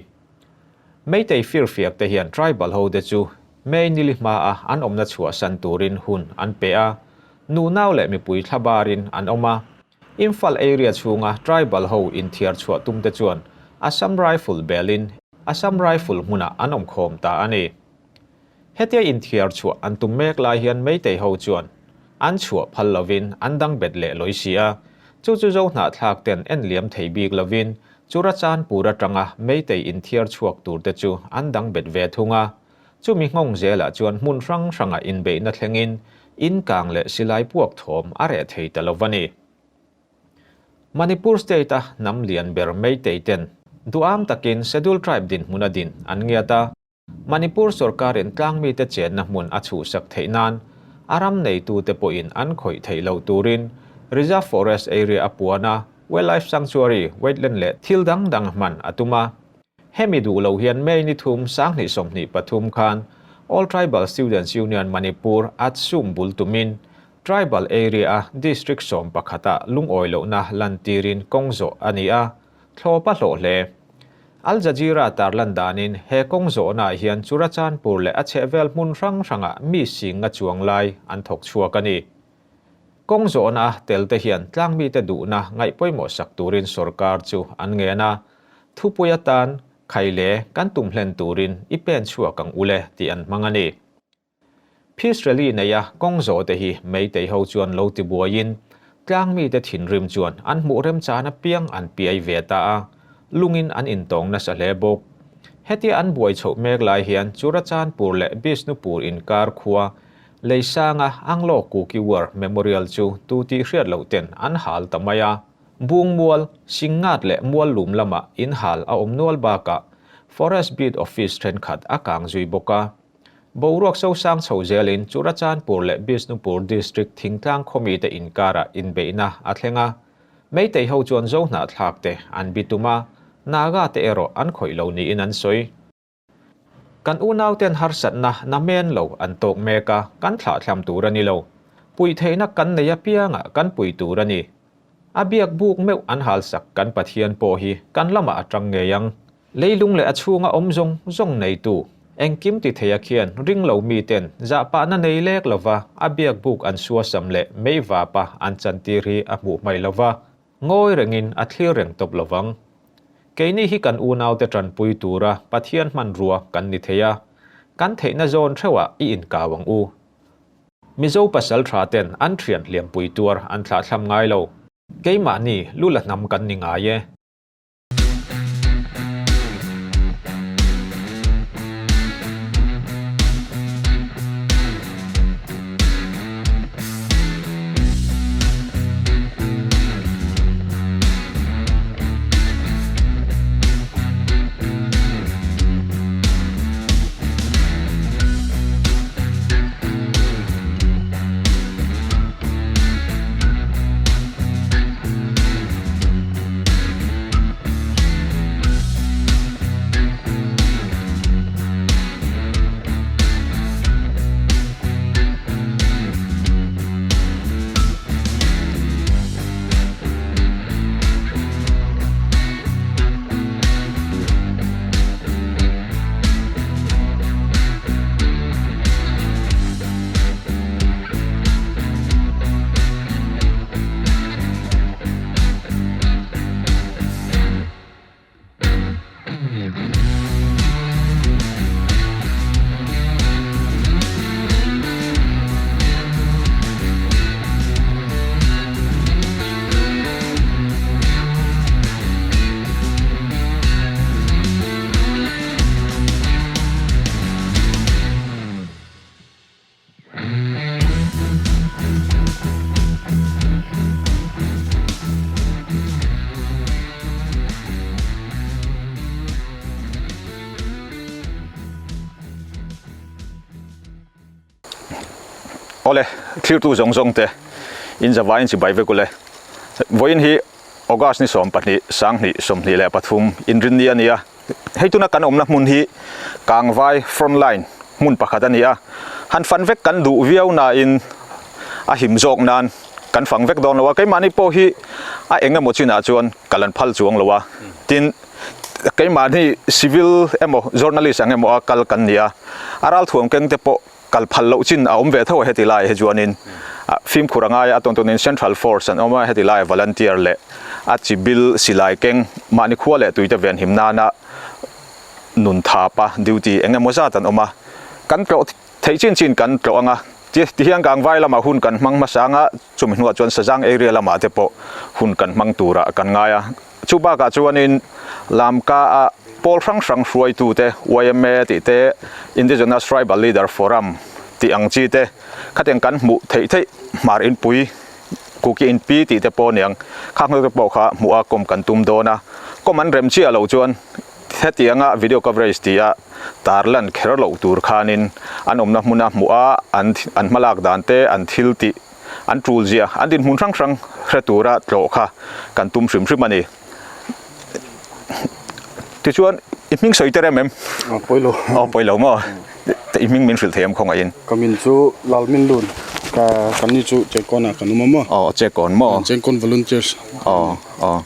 Meitei firfiak te hian tribal ho te chu May nili hmaa an awmna chhuahsan turin hun an pe a, nunau leh mipui thlabarin an awm a. Imphal area chhunga tribal ho inthiar chhuah tum te chuan Assam Rifle belin Assam Rifle hmunah an awm khawm ta a ni. Hetia inthiar chhuah an tum mek lai hian Meitei ho chuan an chhuah phal lovin an dang bet leh lawi si a, chu chu zo hnahthlak ten en liam thei bik lovin Churachandpur atanga Meitei inthiar chhuak tur te chu an dang bet ve thung a. Chumi nghawng zelah chuan hmun hrang hrangah inbeihna thlengin in kang leh silai puak thawm a reh thei ta lo va ni. Manipur state-a hnam lian ber Meitei ten duham takin Schedule Tribe dinhmuna din an ngiat a. Manipur sorkarin tlangmite chenna hmun a chhuhsak theih nan a ram neitute pawhin an khawih theih loh turin Reserve Forest Area a puan a, Wildlife Sanctuary, Wetland leh thil dang dang hman a tum a. Hemi duh lo hian May ni thum 2023 khan All Tribal Students Union Manipur ATSUM bul tumin Tribal Area-a District 11-ah lungawi lohna lantirin kawng zawh a ni a, thlawp a hlawh hle. Al Jazeera tarlan danin he kawng zawhnaah hian Churachandpur leh a chhehvel hmun hrang hrangah mi singa chuang lai an thawk chhuak a ni. Kawng zawhna tel te hian tlangmite duhna ngaih pawimawh sak turin sorkar chu an ngen a, thupui atan Khaile kan tum hlen turin i pen chhuak ang ule tih an hmang a ni. Peace Rally neia kawng zawh te hi Meitei ho chuan lo ti buaiin tlangmite thinrim chuan an hmuh remchan apiang an piai ve ta a, lungin an intawng nasa hle bawk. Hetia an buai chhoh mek lai hian Churachandpur leh Bishnupur inkar khua Leisanga Anglo Kuki War Memorial chu tu tih hriat loh ten an hal ta mai a. Bungmual, Singngat leh Muallum lamah in hal a awm nual bakah Forest Beat Office thenkhat a kang zui bawk a. Boruak sosang chho zelin Churachandpur leh Bishnupur District thingtlang khawmite inkarah inbeihna a thleng a. Meitei ho chuan Zohnahthlak te an bitum a, Naga te erawh an khawih lo niin an sawi. Kan unauten harsatna namen lo an tawk mek a, kan thlahthlam tur a ni lo. Puih theihna kan nei apiangah kan pui tur a ni. A biak buk meuh an halsak kan Pathian pawh hi kan lamah a tang ngei ang. Leilung leh a chhunga awm zawng zawng neitu, engkim ti theia khian ring lo miten zahpahna nei lek lova a biak buk an suasam leh meivapa an chantir hi a hmuh hmaih lova, Ngawi rengin a thlir reng tawp lovang. Keini hi kan unaute tanpui tura Pathian hmanrua kan ni thei a, kan theihna zawn theuhah i inkau ang u. Mizo pasal tha ten an thian hliampui tuar an thlahthlam ngai lo. Keimahni lu la hnam kan ni ngai e. Awle, thlirtu zawng zawng te in zavaiin chibai vek ule. Vawiin hi August ni 12, 20 23 inrinni a ni a. Hei tuna kan awmna hmun hi Kangvai Frontline hmun pakhat a ni a. Han fan vek kan duh viau nain a him zawk nan kan fang vek dawn lo a. Keimahni pawh hi a eng emaw chinah chuan ka lan phal chuang lo a. Tin, keimahni civil emaw journalist ang emaw a kal kan ni a. A ralthuam keng te pawh kal phal loh chin a awm ve tho a heti laiah hi chuanin fimkhur a ngai a, a tawn tawnin Central Force an awm a, heti laiah volunteer leh a chi bil silai keng mahni khua leh tuite venhim nana nun thapa duty eng emaw zat an awm a, kan tlawh theih chin chin kan tlawh ang a, ti hian Kangvai lamah hun kan hmang hmasa ang a, chumi hnuah chuan Sazang area lamah te pawh hun kan hmang turah kan ngai a. Chu bakah chuanin Lamka-a pawl hrang hrang hruaitute, yma tih te, Indigenous Tribal Leader Forum tih ang chi te, khatiang kan hmuh theih theih hmar inpui, Kuki inpi tih te pawh aniang, khang te pawh kha hmuh a kawm kan tum dawn a. Kawm an rem chiah loh chuan hetianga video coverage tia tarlan kher loh tur khanin an awmna hmuna hmuh a, an hmalak dan te, an thil tih, An tul zia, an dinhmun hrang hrang hre tura tlawh kha kan tum hrim hrim a ni. Tichuan, i hming sawi ter em em? Aw, pawi lo. Aw, pawi lo maw? I hming min hrilh thei em khawngaihin? Ka min chu Lalmin Lun, ka kan ni chu Chengkawn ah kan awm a maw? Aw, Chengkawn maw? Chengkawn Volunteers. Aw, aw.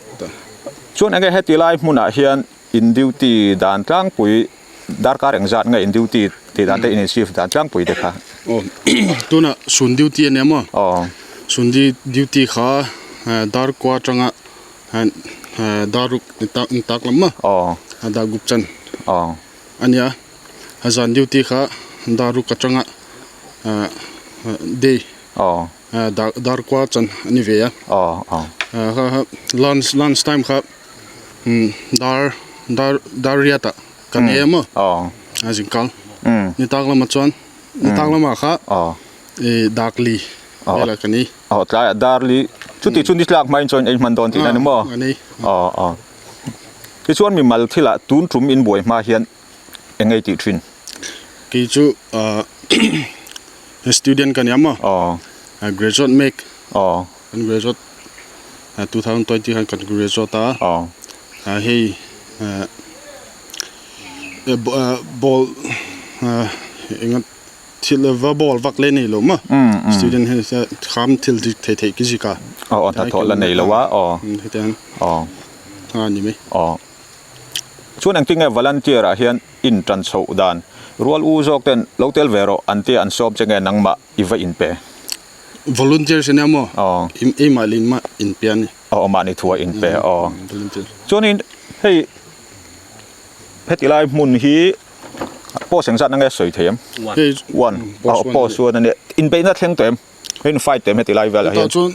Chuan enge heti lai hmunah hian in duty dan tlangpui Darkar engzat nge in duty tih dan te in in shift dan tlangpui te kha? Aw tunah sun duty a nia maw? Aw. Sun duty kha dar kua atanga dar ruk ni tak lam maw? Aw. Dar gup chan. Aw. A nia zan duty kha dar ruk atanga day. Aw. Dar kua chan a ni ve a. Aw aw. Kha kha lunch lunch time kha dar dar dar riat ah kan ei a maw a zing kal ni tak lamah chuan ni tak lamah kha dak li velah kan ei. Aw tlaiah dar li chuti chu ni tlak hmain chuan ei hman dawn tihna a ni maw? An ei. Aw aw. Tichuan mimal thilah tun tum in buai hma hian eng ei tih thin? Kei chu student ka nia maw? Aw. Graduate mek. Aw. Kan graduate 2020 khan kan graduate a. Aw. Hei ball enga thil va ball vak leh nei lo maw student hi kham thil thei thei ki zika. Aw aw hnathawh la nei lo a aw. Hetiang. Aw. A ni mai. Aw. Chuan engtin nge volunteer ah hian in tan chhoh dan rual u zawk ten lo tel ve rawh an tia an sawm che nge nangmah i va in pe? Volunteers ania maw? Aw. Eimah leh inmah in pe a ni. Aw mahni thua in pe aw. Volunteer. Chuanin hei heti lai hmun hi post engzat na nge sawi thei em? Hei one. Post one. Post one ania. Inbeihna thleng tawh em? Hei in fight tawh em heti lai velah hian? Tah chuan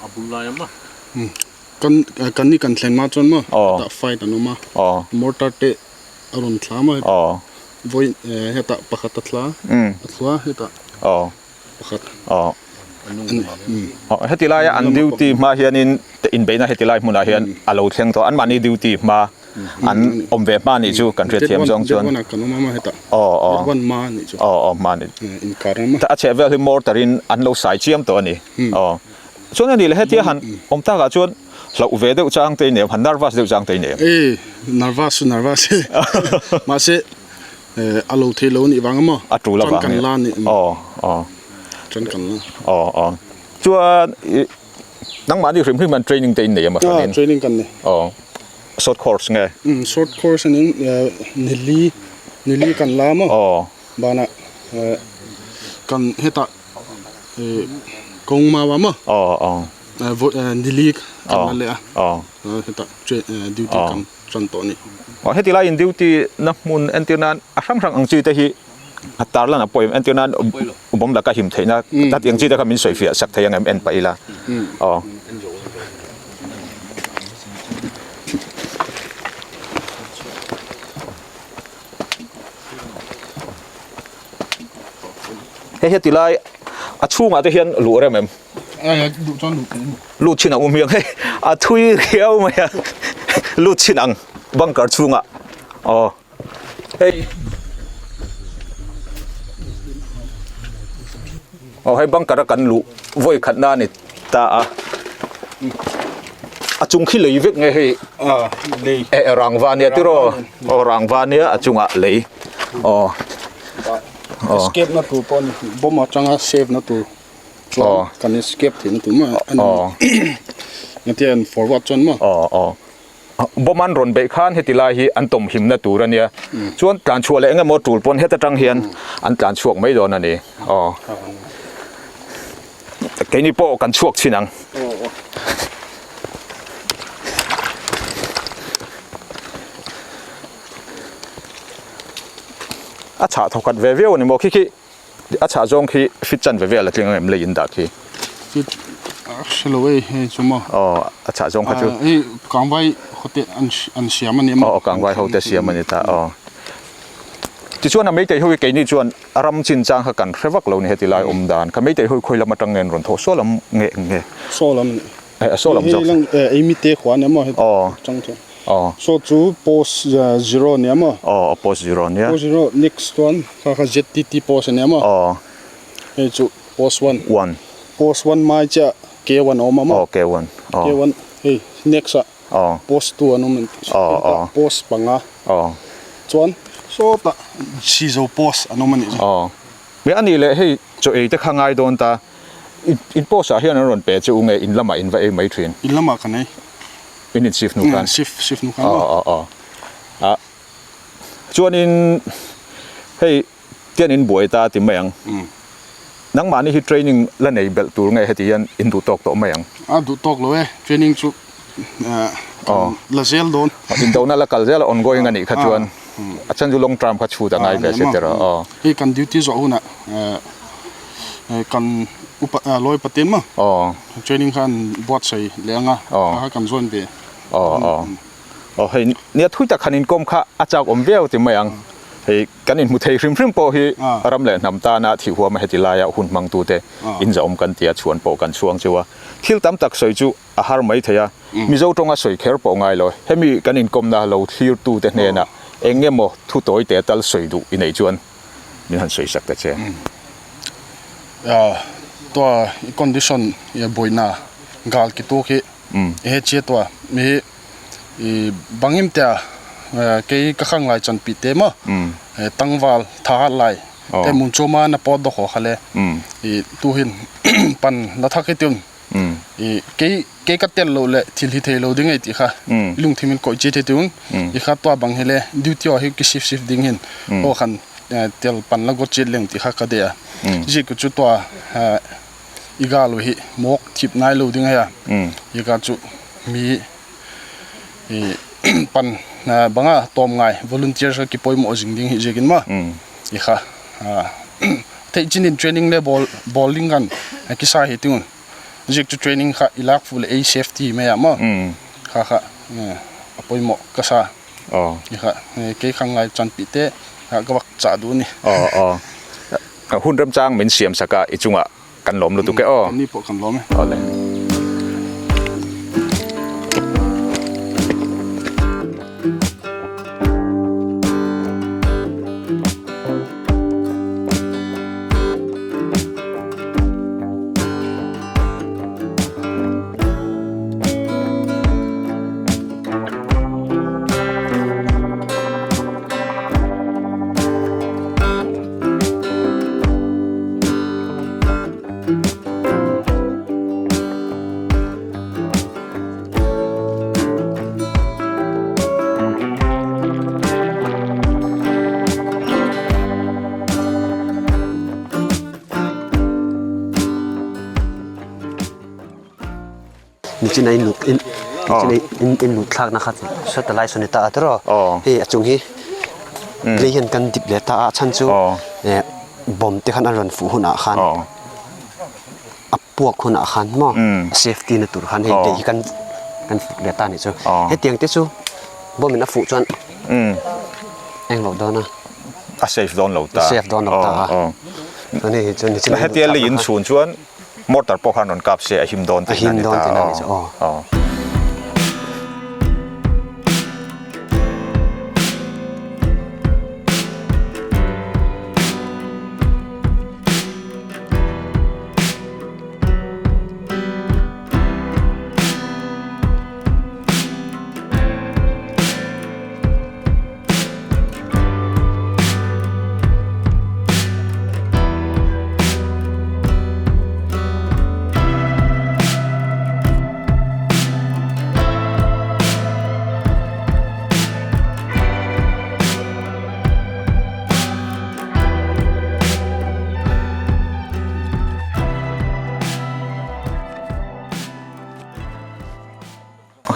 A bul lai a maw? Kan kan ni kan thlen mah chuan maw? Aw. Tah fight an awm a. Aw. Mortar te a rawn thla maw? Aw. Vawi hetah pakhat a thla a thlua hetah Aw. pakhat. Aw. Aw heti laia an duty hma hianin inbeihna heti lai hmunah hian a lo thleng tawh anmahni duty hma an awm ve hma nih chu kan hriatthiam zawng chuan. Date one ah kan awm a maw hetah. Aw aw. Date one hma nih chu. Aw aw hma nih. Inkar a maw. A chhehvel hi mortar in an lo sai chiam tawh a ni. Aw. Chuan a nih leh hetia han awm takah chuan hlauh ve deuh chang te i nei em, han nervous deuh chang te i nei em? E, nervous chu nervous e. Mahse, a lo thei lo anih vang a maw? A tul avang Chuan kan la anih. Aw, aw. Chuan kan la. Aw, aw. Chuan i nangmahni hrim hrim hian training te in nei em a hranin? Aw, training kan nei. Aw. Short course nge? Umm, short course anin nili, nili kan la a maw? Aw. Banah kan hetah kawng mau a maw? Aw aw. Nili kan la leh a. Aw. Hetah duty kan tan tawh a ni. Aw heti laiin duty na hmun entir nan a hrang hrang ang chi te hi a tarlan a pawim entir nan bomb laka him theihna ta tih ang chi te kha min sawi fiah sak thei ang em en pah ila. Aw. Hei heti lai a chhungah te hian luh rem em? Lut chin ang um hiang hei a thui riau mai a lut chin ang bunker chhungah aw hei. Aw hei bunker a kan luh vawi khat na a ni ta a. A chung khi lei vek nge hei? A lei. E rangva nia tiraw? Aw rangva nia a chungah lei. Aw. Escape na tur pawh a ni. Bomb atanga save na tur chuan kan escape theihna tur maw a ni. Engtia an forward chuan maw? Aw aw. Bomb an rawn beih khan heti lai hi an tawm himna tur a nia. Chuan tlan chhuah leh eng emaw tul pawn heta tang hian an tlan chhuak mai dawn a ni. Aw. Keini pawh kan chhuak chhin ang. A chhah thawkhat ve viau a ni maw khi khi a chhah zawng khi fit chan ve vel a tling ang em lei in dah khi. Fit a hre lo ei hei chu maw. Aw a chhah zawng kha chu. Hei kangvai hote an siam a ni maw. Aw kangvai hote siam a ni ta aw. Tichuan a meitei ho hi keini chuan a ram chin chang kha kan hre vak lo ni heti lai awm dan kha meitei ho hi khawi lam atang nge an rawn thawh saw lam nge nge. Saw lam a ni. Eh saw lam zawk. Hei lang ei mi te khua a ni maw heti atang chuan. Aw. Saw chu post zero a ni maw. Aw post zero a nia. Post zero next chuan kha kha ZTT post a ni maw. Aw. Hei chu post one. One. Post one mai chiah K one a awm a maw. Aw K one. K one hei next ah. Aw. Post tu an awm an tih Aw aw. Post panga. Aw. Chuan sawtah Sizo post an awm a nih chu. Aw. Me a nih leh hei chaw ei te kha ngai dawn ta. In post ah hian an rawn pe che u nge in lamah in va ei mai thin? In lamah kan ei. In in shift hnu khan? Shift shift hnu khan. Aw aw aw. A chuanin hei tian in buai ta ti mai ang. Nangmahni hi training la nei belh tur nge heti hian in duh tawk tawh mai ang? A duh tawk lo e, training chu kan la zel dawn. Indona la kal zel a ongoing a nih kha chuan a chhan chu long term kha chhut a ngai ve si tiraw aw. Hei kan duty zawh hunah kan upa lawi paten maw training kha an buatsaih leh ang a, kha kha kan join ve. Aw aw. Aw hei nia thui tak han inkawm kha a chak awm viau ti mai ang. Hei kan inhmu thei hrim hrim pawh hi ram leh hnam tana thih huama heti laia hun hmangtute inzawm kan tia chhuan pawh kan chhuang chu a. Thil tam tak sawi chu a har mai thei a, Mizo tawnga sawi kher pawh ngai lo. Hemi kan inkawmna lo thlirtute hnenah eng emaw thu tawi te tal sawi duh i neih chuan min han sawi sak ta che. Tua condition buaina gal ki tu khi he che tua mi i bangim te a kei ka khang lai chan pi te maw tangval tha hat lai te mun chuma na pot do kho khale i tu hin pan la thak hi tun i kei kei ka tel lo le thil hi thei lo ding ei ti kha lung thimin koi chi the tun i kha tua bang hi le duty hi ki shift shift ding hin o khan tel pan la got chi leng ti kha ka de a ji ku chu tua i ga lo hi mok thip ngai lo ding a i ga chu mi i pan banga tom ngai volunteer ki pawimawh zing ding hi ziakin maw i kha theih chin in training le ball bowling kan ki sa hi tingun zik chu training kha i lak fu le ei safety mai ah maw kha kha a pawimawh ka sa i kha kei khang ngai chan pi te ka vak chah duh a ni. Hun remchang min siam sak a i chungah kan lawm lutuk e aw. Kan ni pawh kan lawm e. Awle. Nichin a in lut in nichin a in in lut thlak na kha sawta lai sawn ni ta a tiraw hei a chung hi lei hian kan dip leh ta a chhan chu eh bomb te khan a rawn fuh hunah khan a puak hunah khan maw safety na tur khan hei lei hi kan kan fuk leh ta a nih chu hetiang te chu bomb in a fuh chuan englo dawn a a safe dawn lo ta a safe dawn lo ta a chuan hei chu nichin a hetia lei in chhun chuan Mortar pawh khan rawn kap se a him dawn tihna a ni ta. Aw.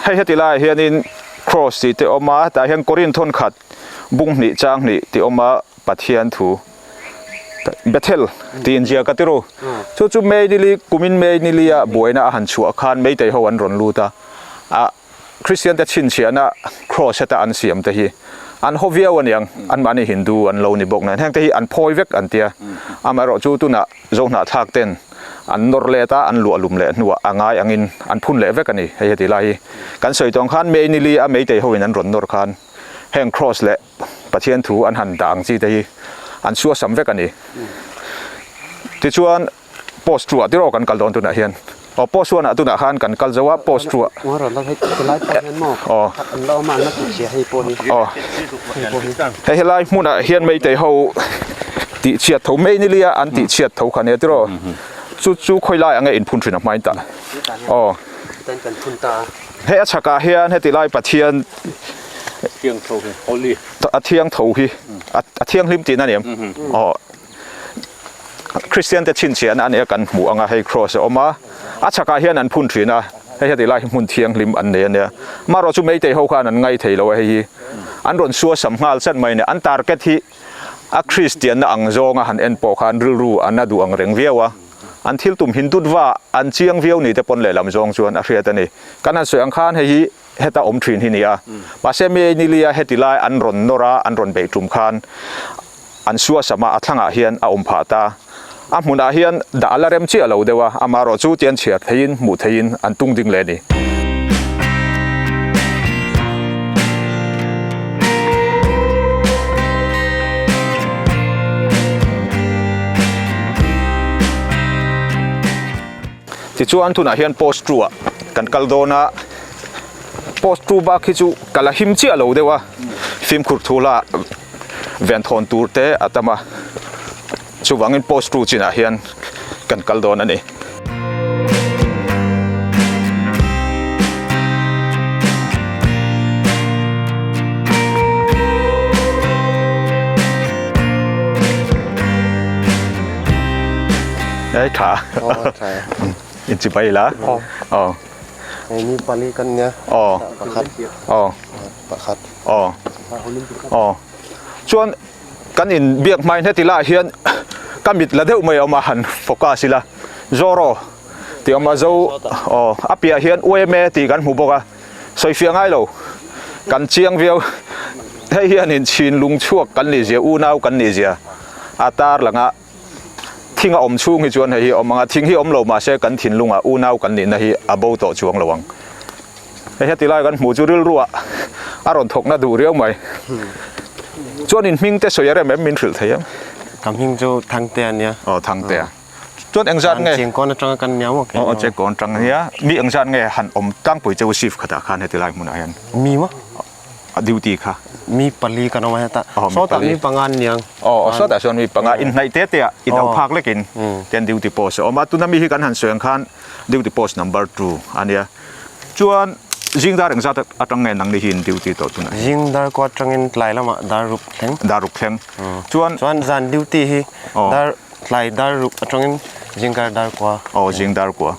Hei heti laiah hianin Cross tih te awm a, tah hian Korin thawn khat bung hnih chang hnih tih awm a, Pathian thu Bethel tih inziak a tiru. Chu chu May nili kumin May nilia buaina a han chhuah khan Meitei ho an rawn lut a, a Kristian te chhinchhiahna Cross heta an siam te hi an haw viau aniang, anmahni Hindu an lo ni bawk nen heng te hi an phawi vek an tia. Amaherawh chu tunah Zohnahthlak ten an nawr let a, an luah lum leh hnuah a ngai angin an phun leh vek a ni. Hei heti lai hi kan sawi tawng khan May nili a Meitei hoin an rawn nawr khan heng Cross leh Pathian thu an han dah ang chi te hi an suasam vek a ni. Tichuan post two ah tiraw kan kal dawn tunah hian. Aw post one ah tunah khan kan kal zo a post two ah. Aw. Aw. Hei helai hmunah hian Meitei ho tih chhiat tho mai ni lia an tih chhiat tho kha nia tiraw. Chu chu khawi lai ang e inphun thin a hmain ta. Aw. Hei a chhakah hian heti lai Pathian Thiang tho hi, holy. A thiang tho hi, a thianghlim tihna a ni em? Aw. Kristian te chhinchhiahna a nia kan hmuh anga hei cross a awm a, a chhakah hian an phun thin a, hei heti lai hi hmun thianghlim an nei a nia. Amaherawh chu Meitei ho khan an ngai thei lo a hei hi an rawn suasam nghal chat mai a nia. An target hi a Kristianna ang zawnga han en pawh khan rilru an a duh ang reng viau a, an thil tum Hindutva an chiang viau ni te pawn lehlam zawng chuan a hriat a ni. Kan han sawi ang khan hei hi heta awm thin hi ni a, mahse May nilia heti lai an rawn nawr a, an rawn beih tum khan an suasam a, a thlangah hian a awm phah ta. A hmunah hian dah a la rem chiah lo deuh a, amaherawh chu tian chhiar theihin hmuh theihin an tung ding leh a ni. Tichuan tunah hian post two ah kan kal dawn a, post two bak hi chu ka la him chiah lo deuh a, fimkhur thu lah venthawn tur te a tam a, chuvangin post two chinah hian kan kal dawn a ni. Ei tha. Aw tha. In chi bai la. Aw. Aw. Ei ni pali kan nia. Aw. Pakhat. Aw. Pakhat. Aw. Aw. Chuan kan in biak hmain heti lah hian ka mit la deuh mai a awm a han focus ila Zoro tih a awm a zo aw a piah hian UMA tih kan hmu bawk a sawifiah ngai lo kan chiang viau hei hianin chhinlung chhuak kan nih zia unau kan nih zia a tarlang a. Thing a awm chhung hi chuan hei hi a awm ang a, thing hi awm lo mah se kan thinlungah unau kan nihna hi a bo tawh chuang lo ang. Hei heti lai kan hmuh chu rilruah a rawn thawkna duh riau mai. Chuan in hming te sawi a rem em min hrilh thei em? Ka hming chu Thangtea a nia. Aw Thangtea. Chuan engzat nge? Chengkawn atanga kan nia maw? Aw Chengkawn atang nia. Mi engzat nge han awm tlangpui cheu shift khatah khan heti lai hmunah hian? Mi maw? A duty kha. Mi pali kan awm a heta. Sawtah mi panga an niang. Aw sawtah chuan mi panga inhnaih te te ah in au phak lekin ten duty post a awm a. Tuna mi hi kan han sawi ang khan duty post number 2 a nia. Chuan zing dar engzat atang nge nangni hi in duty tawh tunah hian? Zing dar kua atangin tlai lamah dar ruk thleng. Dar ruk thleng. Chuan. Chuan zan duty hi dar tlai dar ruk atangin zingkar dar kua. Aw zing dar kua.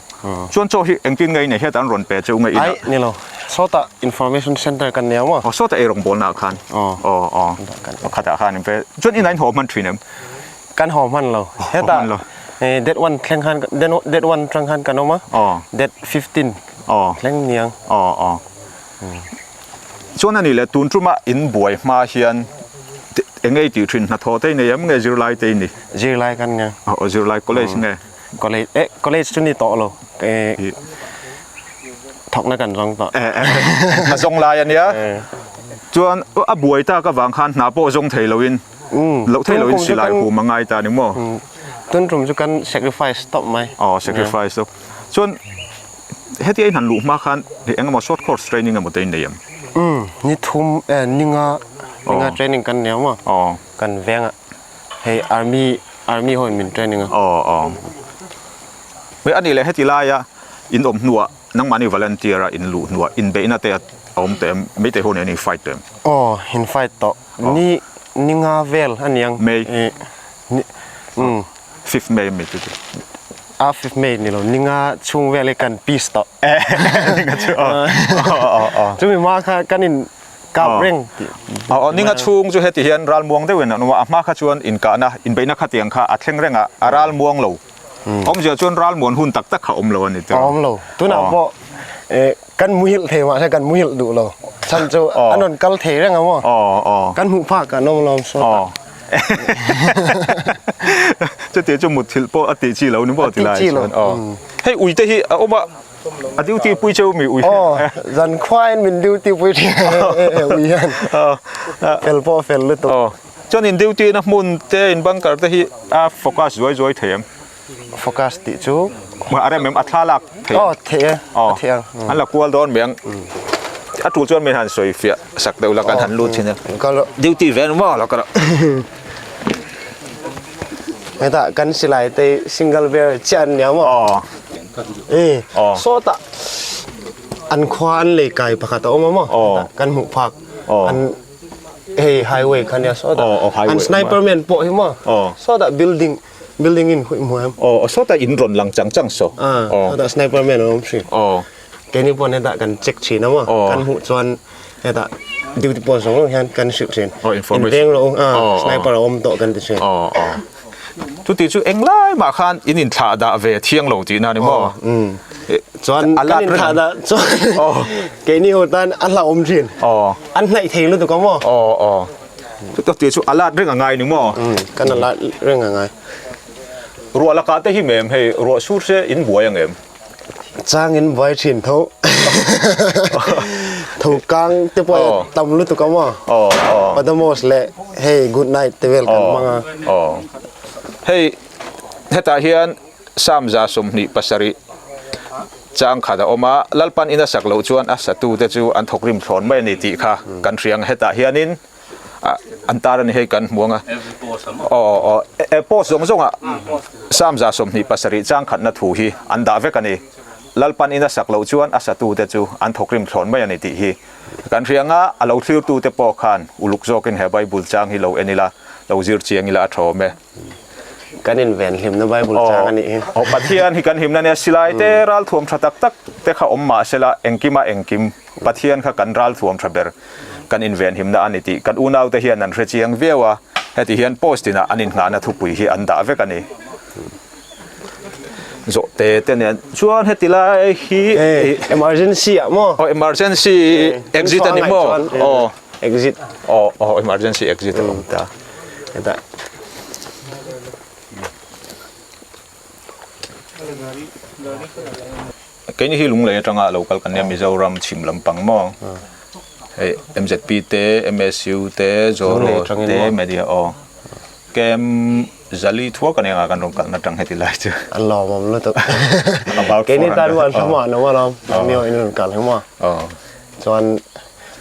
Chuan chaw hi engtin nge i nei hetah an rawn pe cheu nge inah? Aih ni lo. Sawtah information center kan nei ang maw? Aw sawtah ei rawngbawlna ah khan. Aw. Aw aw. Pakhatah khan in pe. Chuan inah in haw hman thin em? Kan haw hman lo. Hetah date one thleng khan date one tang khan kan awm a. Aw. Date 15 Aw. thleng ni ang. Aw aw. Chuan a ni le tun tuma in buai hma hian eng nge i tih thin hnathawh te i nei em nge zirlai te i ni? Zirlai kan nia. Aw zirlai college nge? College eh college chu ni tawh lo eh thawkna kan zawng tawh. Eh hna zawng lai a nia. Chuan a buai tak avang khan hna pawh zawng thei loin loh thei loin silai hum a ngai ta ni maw? Tun tum chu kan sacrifice tawp mai. Aw sacrifice tawp. Chuan Heti a inhan luh hma khan eng emaw short course training emaw te in nei em? Umm, ni thum eh ni nga, ni nga training kan nei awm a. Aw. Kan veng ah hei army, army ho in min training a. Aw aw. Hei a nih leh heti laia in awm hnuah nangmahni volunteer a in luh hnuah inbeihna te a awm teh em? Meitei ho nen in fight teh em? Aw, in fight tawh. Ni, ni nga vel a niang. May. Ni, umm. Fifth May mi chu. A fifth May ni lo ninga chhung vel hi kan peace tawh. Ninga chu aw. Aw aw. Chumi hma kha kan in kap reng tih. Aw ninga chhung chu heti hian ral muang deuhin an awm a, a hma kha chuan inkahna inbeihna khatiang kha a thleng reng a, a ral muang lo. Awmzia chuan ral muan hun tak tak kha awm lo a ni tawh. Awm lo. Tunah pawh kan muhilh thei mahse kan muhilh duh lo. Chhan chu an rawn kal thei reng a maw? Kan hmuh phak an awm lo sawtah. Chuti chu mutthilh pawh a tih chi lo ni maw ti lai chuan. Hei uite hi a awm a, a duty pui cheu mi ui. Aw, zan khuain min duty pui thin ui hian. Fel pawh fel lutuk. Chuan in duty na hmun te in bunker te hi a focus zuai zuai thei em? Focus tih chu A rem em a thla lak thei em? Aw thei e, a thei ang. An la kual dawn mai ang. A tul chuan min han sawi fiah sak deuh la kan han lut thin a. Duty ve an maw lo ka rawh. Hetah kan silai te single bear chiah an nia maw? Aw. E sawtah an khua an lei kai pakhat a awm a maw? Kan hmuh phak an Hei highway kha nia sawtah an sniper men pawh hi maw sawtah building building in huih hmuh em. Aw sawtah in rawn lang chang chang saw. Sawtah sniper men an awm thin. Keini pawh hetah kan check thin a maw kan hmuh chuan hetah duty post zawng zawng hian kan hrilh thin. In veng rawh u sniper a awm tawh kan ti thin. Chuti chu englai mah khan in inthlah dah ve thiang lo tihna ni maw? Chuan kan inthlah dah chuan keini ho tan a hlauhawm thin. An hnaih thei lutuk ang maw? Chuti chu a lat reng a ngai ni maw? Kan a lat reng a ngai. Ruah lakah te hi mem hei ruah sur se in buai ang em? Chang in buai thin tho. Tho kang te pawh tam lutuk a maw? Padamos leh hei good night te vel kan hmang a. Hei hetah hian Psalm 27 chang khat a awm a, Lalpan in a sak loh chuan a satu te chu an thawk rim thlawn mai a ni tih kha kan hria ang. Hetah hianin an tar a ni hei kan hmu ang a. Aw aw e post zawng zawng ah Psalm 27 chang khatna thu hi an dah vek a ni. Lalpan in a sak loh chuan a satu te chu an thawk rim thlawn mai a ni tih hi kan hria ang a, a lo thlir tu te pawh khan uluk zawkin he Bible chang hi lo en ila, lo zir chiang ila a tha awm e. Kan inven hlimna Bible chang a nih hi. Aw Pathian hi kan himna nia silai te ralthuam tha tak tak te kha awm mahsela engkima engkim Pathian kha kan ralthuam tha ber. Kan invenhimna a ni tih kan unaute hian an hre chiang viau a, heti hian post inah an inngahna thupui hi an dah vek a ni. Zawhte te nen chuan heti lai hi Emergency ah maw? Aw emergency exit a ni maw? Aw exit. Aw aw emergency exit a awm ta. Hetah. Keini hi Lunglei atanga lo kal kan nia Mizoram chhim lampang maw hei MZP te MSU te Zoro te Media aw kem Zali thuak ania nga kan rawn kalna tang heti lai chu an lawmawm lutuk keini tan rual hlama an awm alawm mi in rawn kal hi maw chuan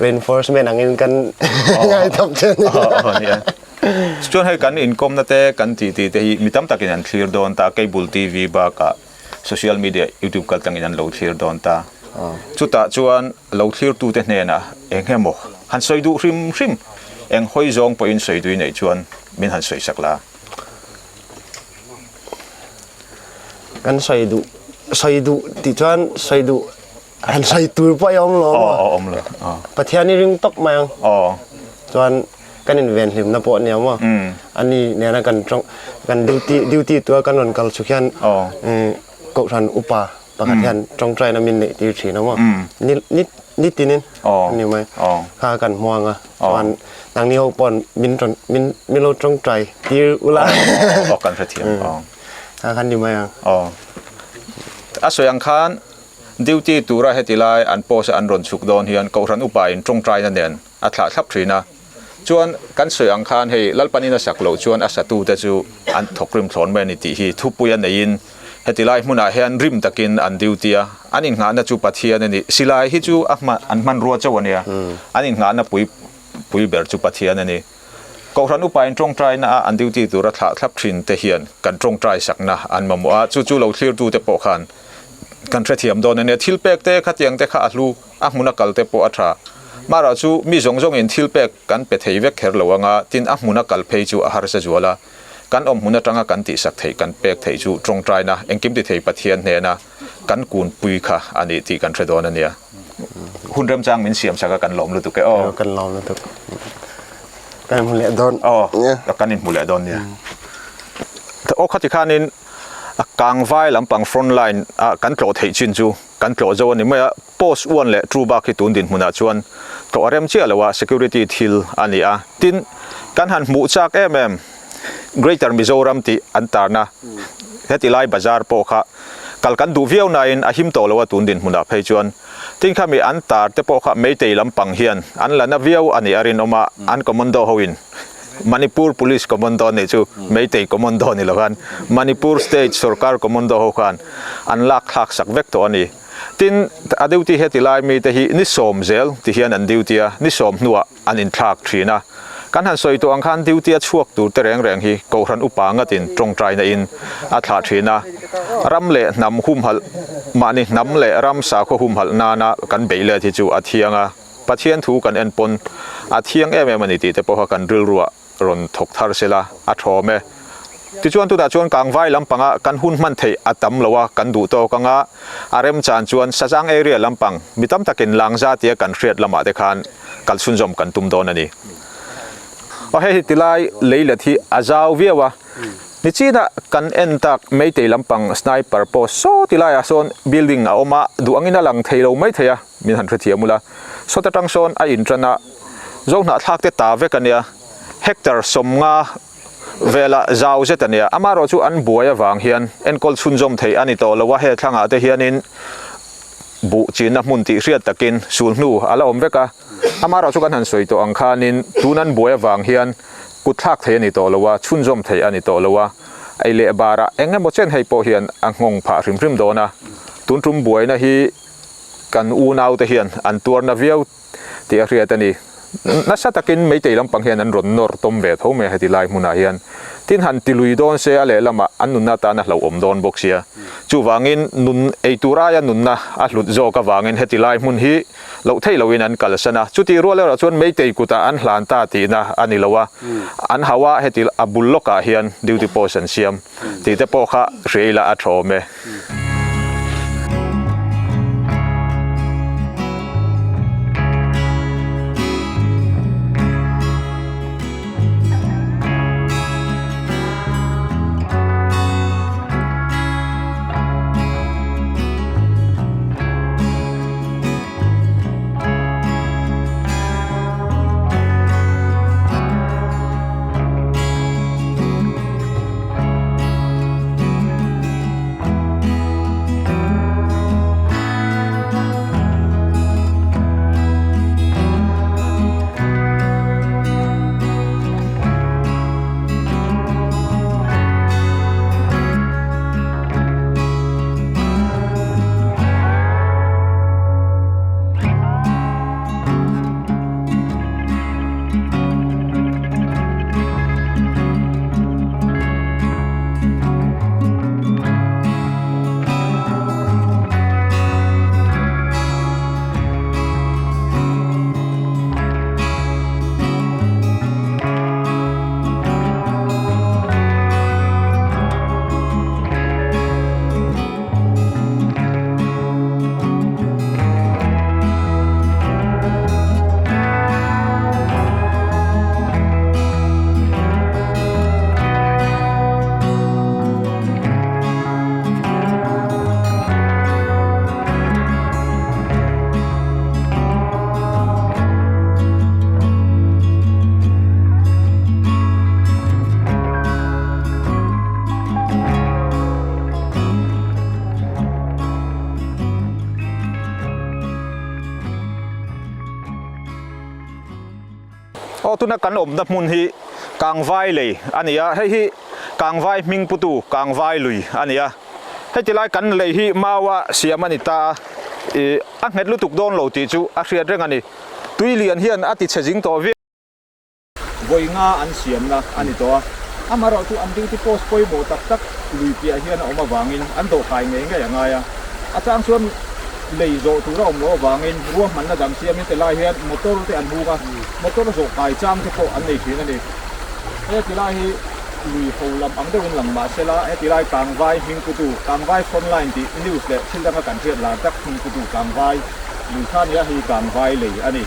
reinforcement angin kan ngai thawk che nia chuan hei kan inkawmna te kan titi te hi mi tam takin an thlir dawn ta cable TV bakah Social media YouTube kal tlangin an lo thlir dawn ta. Chutah chuan lo thlirtute hnenah eng emaw han sawi duh hrim hrim, eng hawi zawng pawhin sawi dui neih chuan min han sawi sak la. Kan sawi duh, sawi duh tih chuan sawi duh han sawi tur pawh i awm lo maw? Aw, awm lo. Pathian i ring tawp mai ang. Aw. Chuan kan inven hlimna pawh ania maw? Ani nena kan tawng kan duty duty tura kan rawn kal chu khian kohhran upa pakhat hian tawngtaina min neih tir thin a maw? Ni ni ni tinin ani mai. Kha kan hmuang a chuan nangni ho paw'n min rawn min min lo tawngtai tir ula. Aw kan hrethiam. Kha kan ni mai ang. Aw. A sawi ang khan duty tura heti lai an post a an rawn chhuk dawn hian kohhran upa in tawngtaina nen a thlah thlap thin a. Chuan kan sawi ang khan hei Lalpanin a sak loh chuan a satute chu an thawk rim thlawn mai a ni tih hi thupui a neiin heti lai hmunah hian rim takin an duty a, an innghahna chu Pathian a ni. Silai hi chu a hman an hmanrua chauh a nia, an innghahna pui pui ber chu Pathian a ni. Kohhran upain tawngtaina a an duty tura thlah thlap thin te hian kan tawngtai sakna an mamawh a, chu chu lo thlirtute pawh khan kan hrethiam dawn a nia. Thil pek te khatiang te kha a hlu. A hmuna kal te pawh a tha. Mara chu mi zawng zawngin thil pek kan pe thei vek kher lo anga, tin a hmuna kal phei chu a harsa zual a. Kan awm hmun atanga kan tihsak theih kan pek theih chu tawngtaina engkim ti thei Pathian hnena kan kunpui kha a ni tih kan hre dawn a nia. Hun remchang min siam sak a kan lawm lutuk e aw. Kan lawm lutuk. Kan inhmu leh dawn. Aw, kan inhmu leh dawn nia. Aw khati khanin Kangvai lampang front line a kan tlawh theih chin chu kan tlawh zo a ni mai a, post 1 leh 2 bak hi tun dinhmunah chuan tlawh a rem chiah lo a, security thil a ni a. Tin, kan han hmuh chak em em Greater Mizoram tih an tarna heti lai bazar pawh kha kal kan duh viau nain a him tawh lo a tun dinhmunah phei chuan. Tin khami an tar te pawh kha Meitei lampang hian an la na viau a nih a rinawm a, an commando hoin Manipur Police Commando nih chu Meitei Commando ni lo khan Manipur State Sorkar Commando ho khan an lak thlak sak vek tawh a ni. Tin, a duty heti lai mite hi ni sawm zel ti hian an duty a, ni sawm hnuah an inthlak thin a. Kan han sawi tawh ang khan duty a chhuak tur te reng reng hi Kohhran upa ngatin tawngtaina in a thlah thin a. Ram leh hnam humhalh, mahni hnam leh ram sakhaw humhalh nana kan beih let hi chu a thiang a. Pathian thu kan en pawn a thiang em em a ni tih te pawha kan rilruah rawn thawk thar se la, a thawm e. Tichuan tunah chuan Kangvai lampanga kan hun hman theih a tam lo a, kan duh tawk anga a remchan chuan Sazang area lampang mi tam takin Langza tia kan hriat lamah te khan kal chhunzawm kan tum dawn a ni. Aw hei hi tilai leilet hi a zau viau a, nichinah kan en tak Meitei lampang sniper post saw tilaiah sawn building a awm a, duh angin a lang thei lo maithei a. Min han hrethiam ula, sawt atang sawn a intan a, Zohnahthlak te ta vek a nia, hectare 50 vela zau zet a nia. Amaherawh chu an buai avang hian enkawl chhunzawm theih a ni tawh lo a, he thlangah te hianin buh chinna hmun tih hriat takin sul hnu a la awm vek a. Amaherawh chu kan han sawi tawh ang khanin tun an buai avang hian kut thlak theih a ni tawh lo a, chhunzawm theih a ni tawh lo a, ei leh barah eng emaw chen hei pawh hian a nghawng phah hrim hrim dawn a. Tun tum buaina hi Kan unaute hian an tuarna viau tih a hriat a ni. Nasa takin Meitei lampang hian an rawn nawr tawm ve tho mai a heti lai hmunah hian. Tin han ti lui dawn se a lehlamah an nunna atan a hlauhawm dawn bawk sia. Chuvangin nun ei tur aia nunna a hlut zawk avangin heti lai hmun hi loh theih loin an kalsan a. Chutih rual erawh chuan Meitei kutah an hlan ta tihna a ni lo a. An hau a heti a bul lawkah hian duty post an siam tih te pawh kha hria ila a tha awm e. Aw tuna kan awmna hmun hi Kangvai lei a ni a, hei hi Kangvai hming putu Kangvai lui a ni a. Heti lai kan lei hi maua siam a ni ta a, ih a nghet lutuk dawn lo tih chu a hriat reng a ni. Tui lian hian a ti chhe zing tawh viau. Vawi nga an siamna a ni tawh a, amaherawh chu an duty post pawimawh tak tak lui piah hian a awm avangin an dawhkai ngei ngei a ngai a. A chang chuan lei zawh tur a awm loh avangin ruahmanna dang siamin ti lai hian motor te an huk a, motor zawh kai chang te pawh an nei thin a ni. He ti lai hi. lui ho lam ang deuhin lang mah se la, heti lai Kangvai hmingputu, Kangvai Frontline tih news leh thil danga kan hriat lar tak hmingputu Kangvai lui kha nia hei Kangvai lei a ni.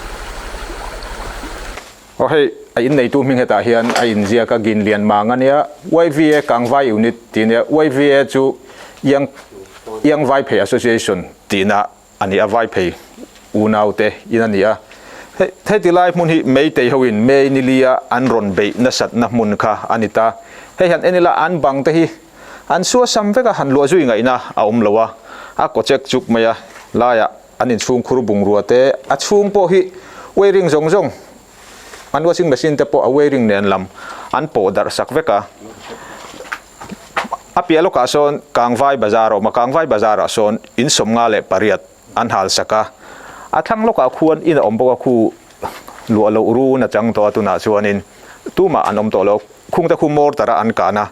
Aw hei a inneitu hming hetah hian a inziak a Ginlian Mang a nia, YVA Kangvai Unit tih a nia, YVA chu Young Young Vaiphei Association tihna a ni a, Vaiphei unaute in a ni a. Hei heti lai hmun hi Meitei hoin May nilia an rawn beih nasatna hmun kha a ni ta. Hei han en ila an bang te hi an suasam vek a, han luah zui ngaihna a awm lo a, a kawchek chuk mai a, laiah An inchhung khur bungrua te, a chhung pawh hi wiring zawng zawng, an washing machine te pawh a wiring nen lam an pawh darh sak vek a. A piah lawkah sawn Kangvai Bazar a awm a, Kangvai Bazar ah sawn in 58 an hal sak a. A thlang lawkah khuan in a awm bawk a, khu luah loh run a chang tawh a tunah chuanin tumah an awm tawh lo. Khungte khu mortar a an kan a,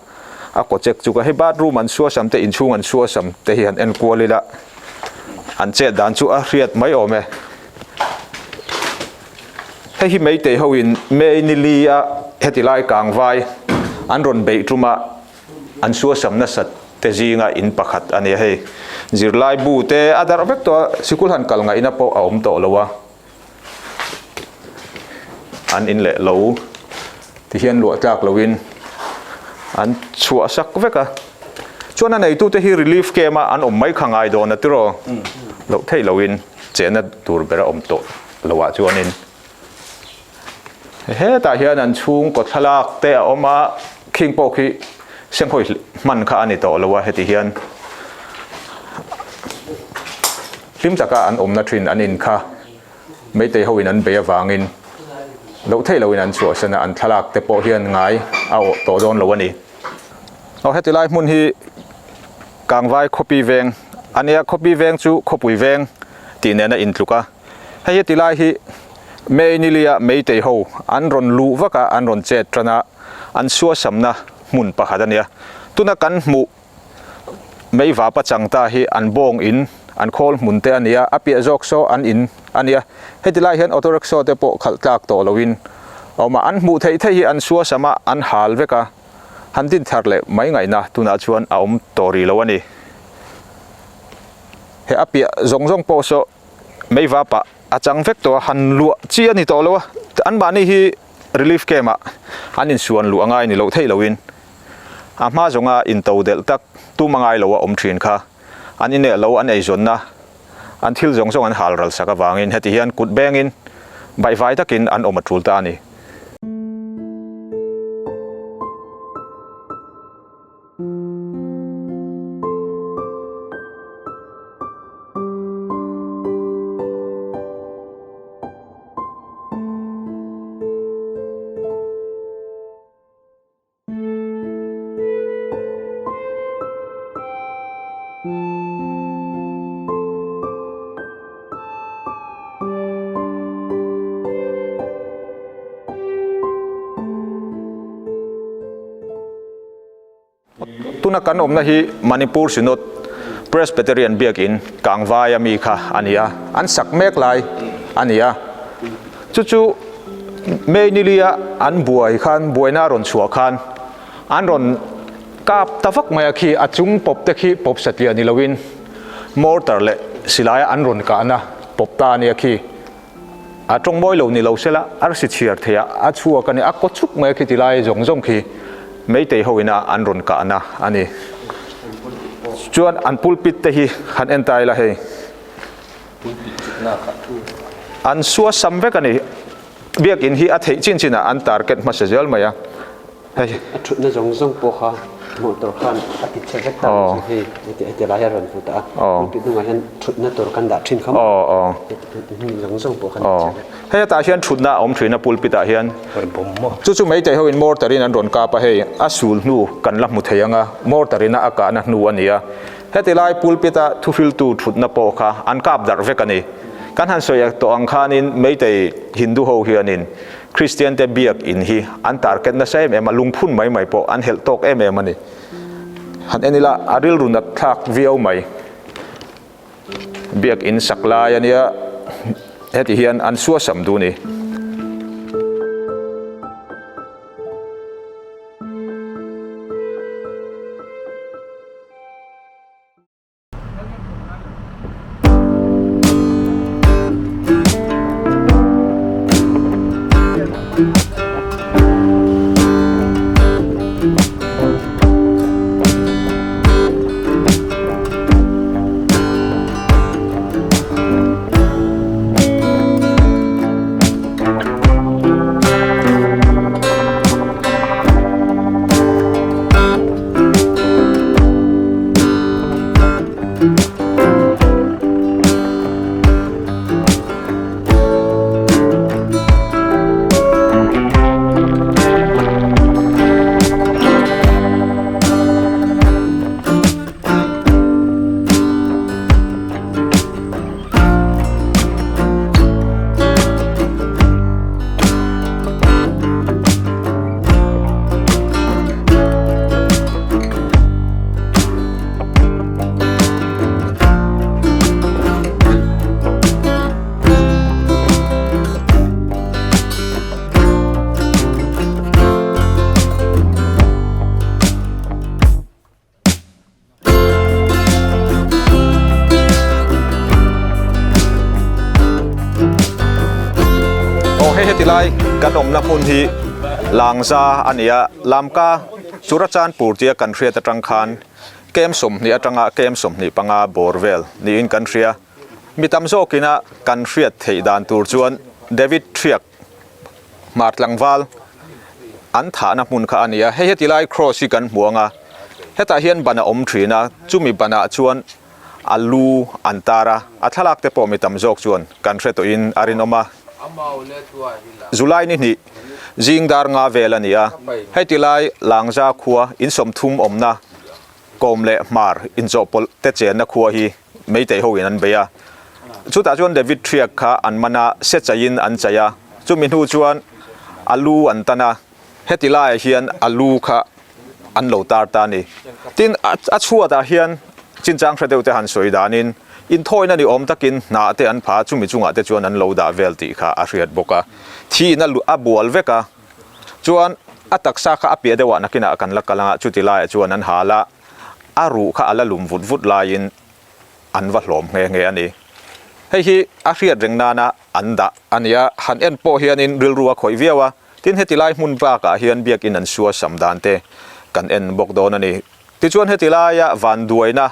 a kaw chek chuk a, hei bathroom an suasam te inchhung an suasam te hi han en kual ila an chet dan chu a hriat mai awm e. Hei hi Meitei ho in May ni li a heti lai kangvai an rawn beih tum a an suasam nasat te zinga in pakhat a ni a, hei zirlai bu te a darh vek tawh a, sikul han kal ngaihna pawh a awm tawh lo a. An in leh lo ti hian luah tlak loin an chhuah sak vek a, chuan a neitute hi relief camp a an awm mai kha ngai dawn a tiraw loh theih loin chenna tur ber a awm tawh lo ah chuanin hetah hian an chhungkaw thlalak te a awm a, khing pawh khi senghawi hman kha a ni tawh lo a heti hian hlim taka an awmna thin an in kha Meitei ho in an bei avangin loh theih loin an chhuahsan a, an thlalak te pawh hian ngai a awh tawh dawn lo a ni. Aw heti lai hmun hi Kangvai Khawpi Veng a nia, Khawpi Veng chu Khawpui Veng tih nen a intluk a, hei heti lai hi May nilia Meitei ho an rawn luh vak a, an rawn chet tan a, an suasamna hmun pakhat a nia. Tuna kan hmuh Meiva pachang ta hi an bawng in an khawl hmun te a ni a, a piah zawk saw an in a ni a, heti lai hian auto rickshaw te pawh khalh tlak tawh lo in a awm a, an hmuh theih theih hi an suasam a, an hal vek a, han din thar leh mai ngaihna tunah chuan a awm tawh rih lo a ni. He a piah zawng zawng pawh saw meiva pah a chang vek tawh a, han luah chi a ni tawh lo a, anmahni hi relief camp ah an insuan luh a ngai ni loh theih lo in. A hma zawnga into delh tak tum a ngai lo a awm thin kha. An ineh lo an eizawnna, an thil zawng zawng an hal ral sak avangin heti hian kut bengin baihvai takin an awm a tul ta a ni. Tuna kan awmna hi Manipur Synod Presbyterian Biakin Kangvai ami kha a ni a, an sak mek lai a ni a. Chu chu May nilia an buai khan, buaina a rawn chhuah khan an rawn kap ta vak mai a khi, a chung pawp te khi pawp satliah ni loin mortar leh silaia an rawn kahna pawp ta a nia khi. A tawng mawi lo ni lo sela arsi chhiar theih a, a chhuak a ni, a kaw chuk mai a khi tilai zawng zawng khi Meitei ho ina an rawn kahna a ni. Chuan an pulpit te hi han en ta ila hei. An sua sam vek a ni. Biakin hi a theih chin chinah an target hmasa zel mai a. Hei. A thutna zawng zawng pawh kha motor khan a ti chhe vek ta chu hei heti heti lai a rawn hmu ta a. Pulpit hnungah hian thutna tur kan dah thin kha maw. Hmun zawng zawng pawh khan a ti chhe vek. Hei hetah hian thutna a awm thin a pulpit ah hian. Chu chu Meitei ho in mortar in an rawn kap a hei a sul hnu kan la hmu thei ang a mortar in a a kahna hnu a ni a. Heti lai pulpit-a thuhriltu thutna pawh kha an kap darh vek a ni. Kan han sawi tawh ang khanin Meitei Hindu ho hianin Kristian te biak in hi an target nasa em em a, lungphun mai mai pawh an helh tawk em em a ni. Han en ila a rilru nat thlak viau mai. Biak in sak lai a nia, heti hian an suasam duh a ni. Heti lai kan awmna hmun hi Langza a ni a, Lamka Churachandpur tia kan hriat atang khan kem 20 atanga kem 25 bawr vel niin kan hria. Mi tam zawkina kan hriat theih dan tur chuan David Thriak Hmar tlangval an thahna hmun kha a ni a, hei heti lai cross hi kan hmu ang a, hetah hian ban a awm thin a, chumi banah chuan a lu an tar a, a thlalak te pawh mi tam zawk chuan kan hre tawhin a rinawm a. July ni hnih zing dar nga vel a ni a, heti lai Langza khua in 30 awmna kawm leh hmar inchawhpawlh te chenna khua hi Meitei ho in an bei a, chutah chuan David Thriak kha an man a, se chaiin an chai a, chumi hnu chuan a lu an tan a, heti laiah hian a lu kha an lo tar ta a ni. Tin, a chhuatah hian chinchang hre deuh te han sawi danin inthawina ni awm takin hnah te an pha a, chumi chungah te chuan an lo dah vel tih kha a hriat bawk a, thiin a a bual vek a, chuan a taksa kha a piah deuhah nakinah kan la kal ang a, chuti laiah chuan an hal a. A ruh kha a la lum vut vut laiin an va hlawm nghe nghe a ni. Hei hi a hriat reng nana an dah a nia, han en pawh hianin rilru a khawih viau a, tin heti lai hmun bakah hian biakin an sua sam dan te kan en bawk dawn a ni. Tichuan heti laia vanduaina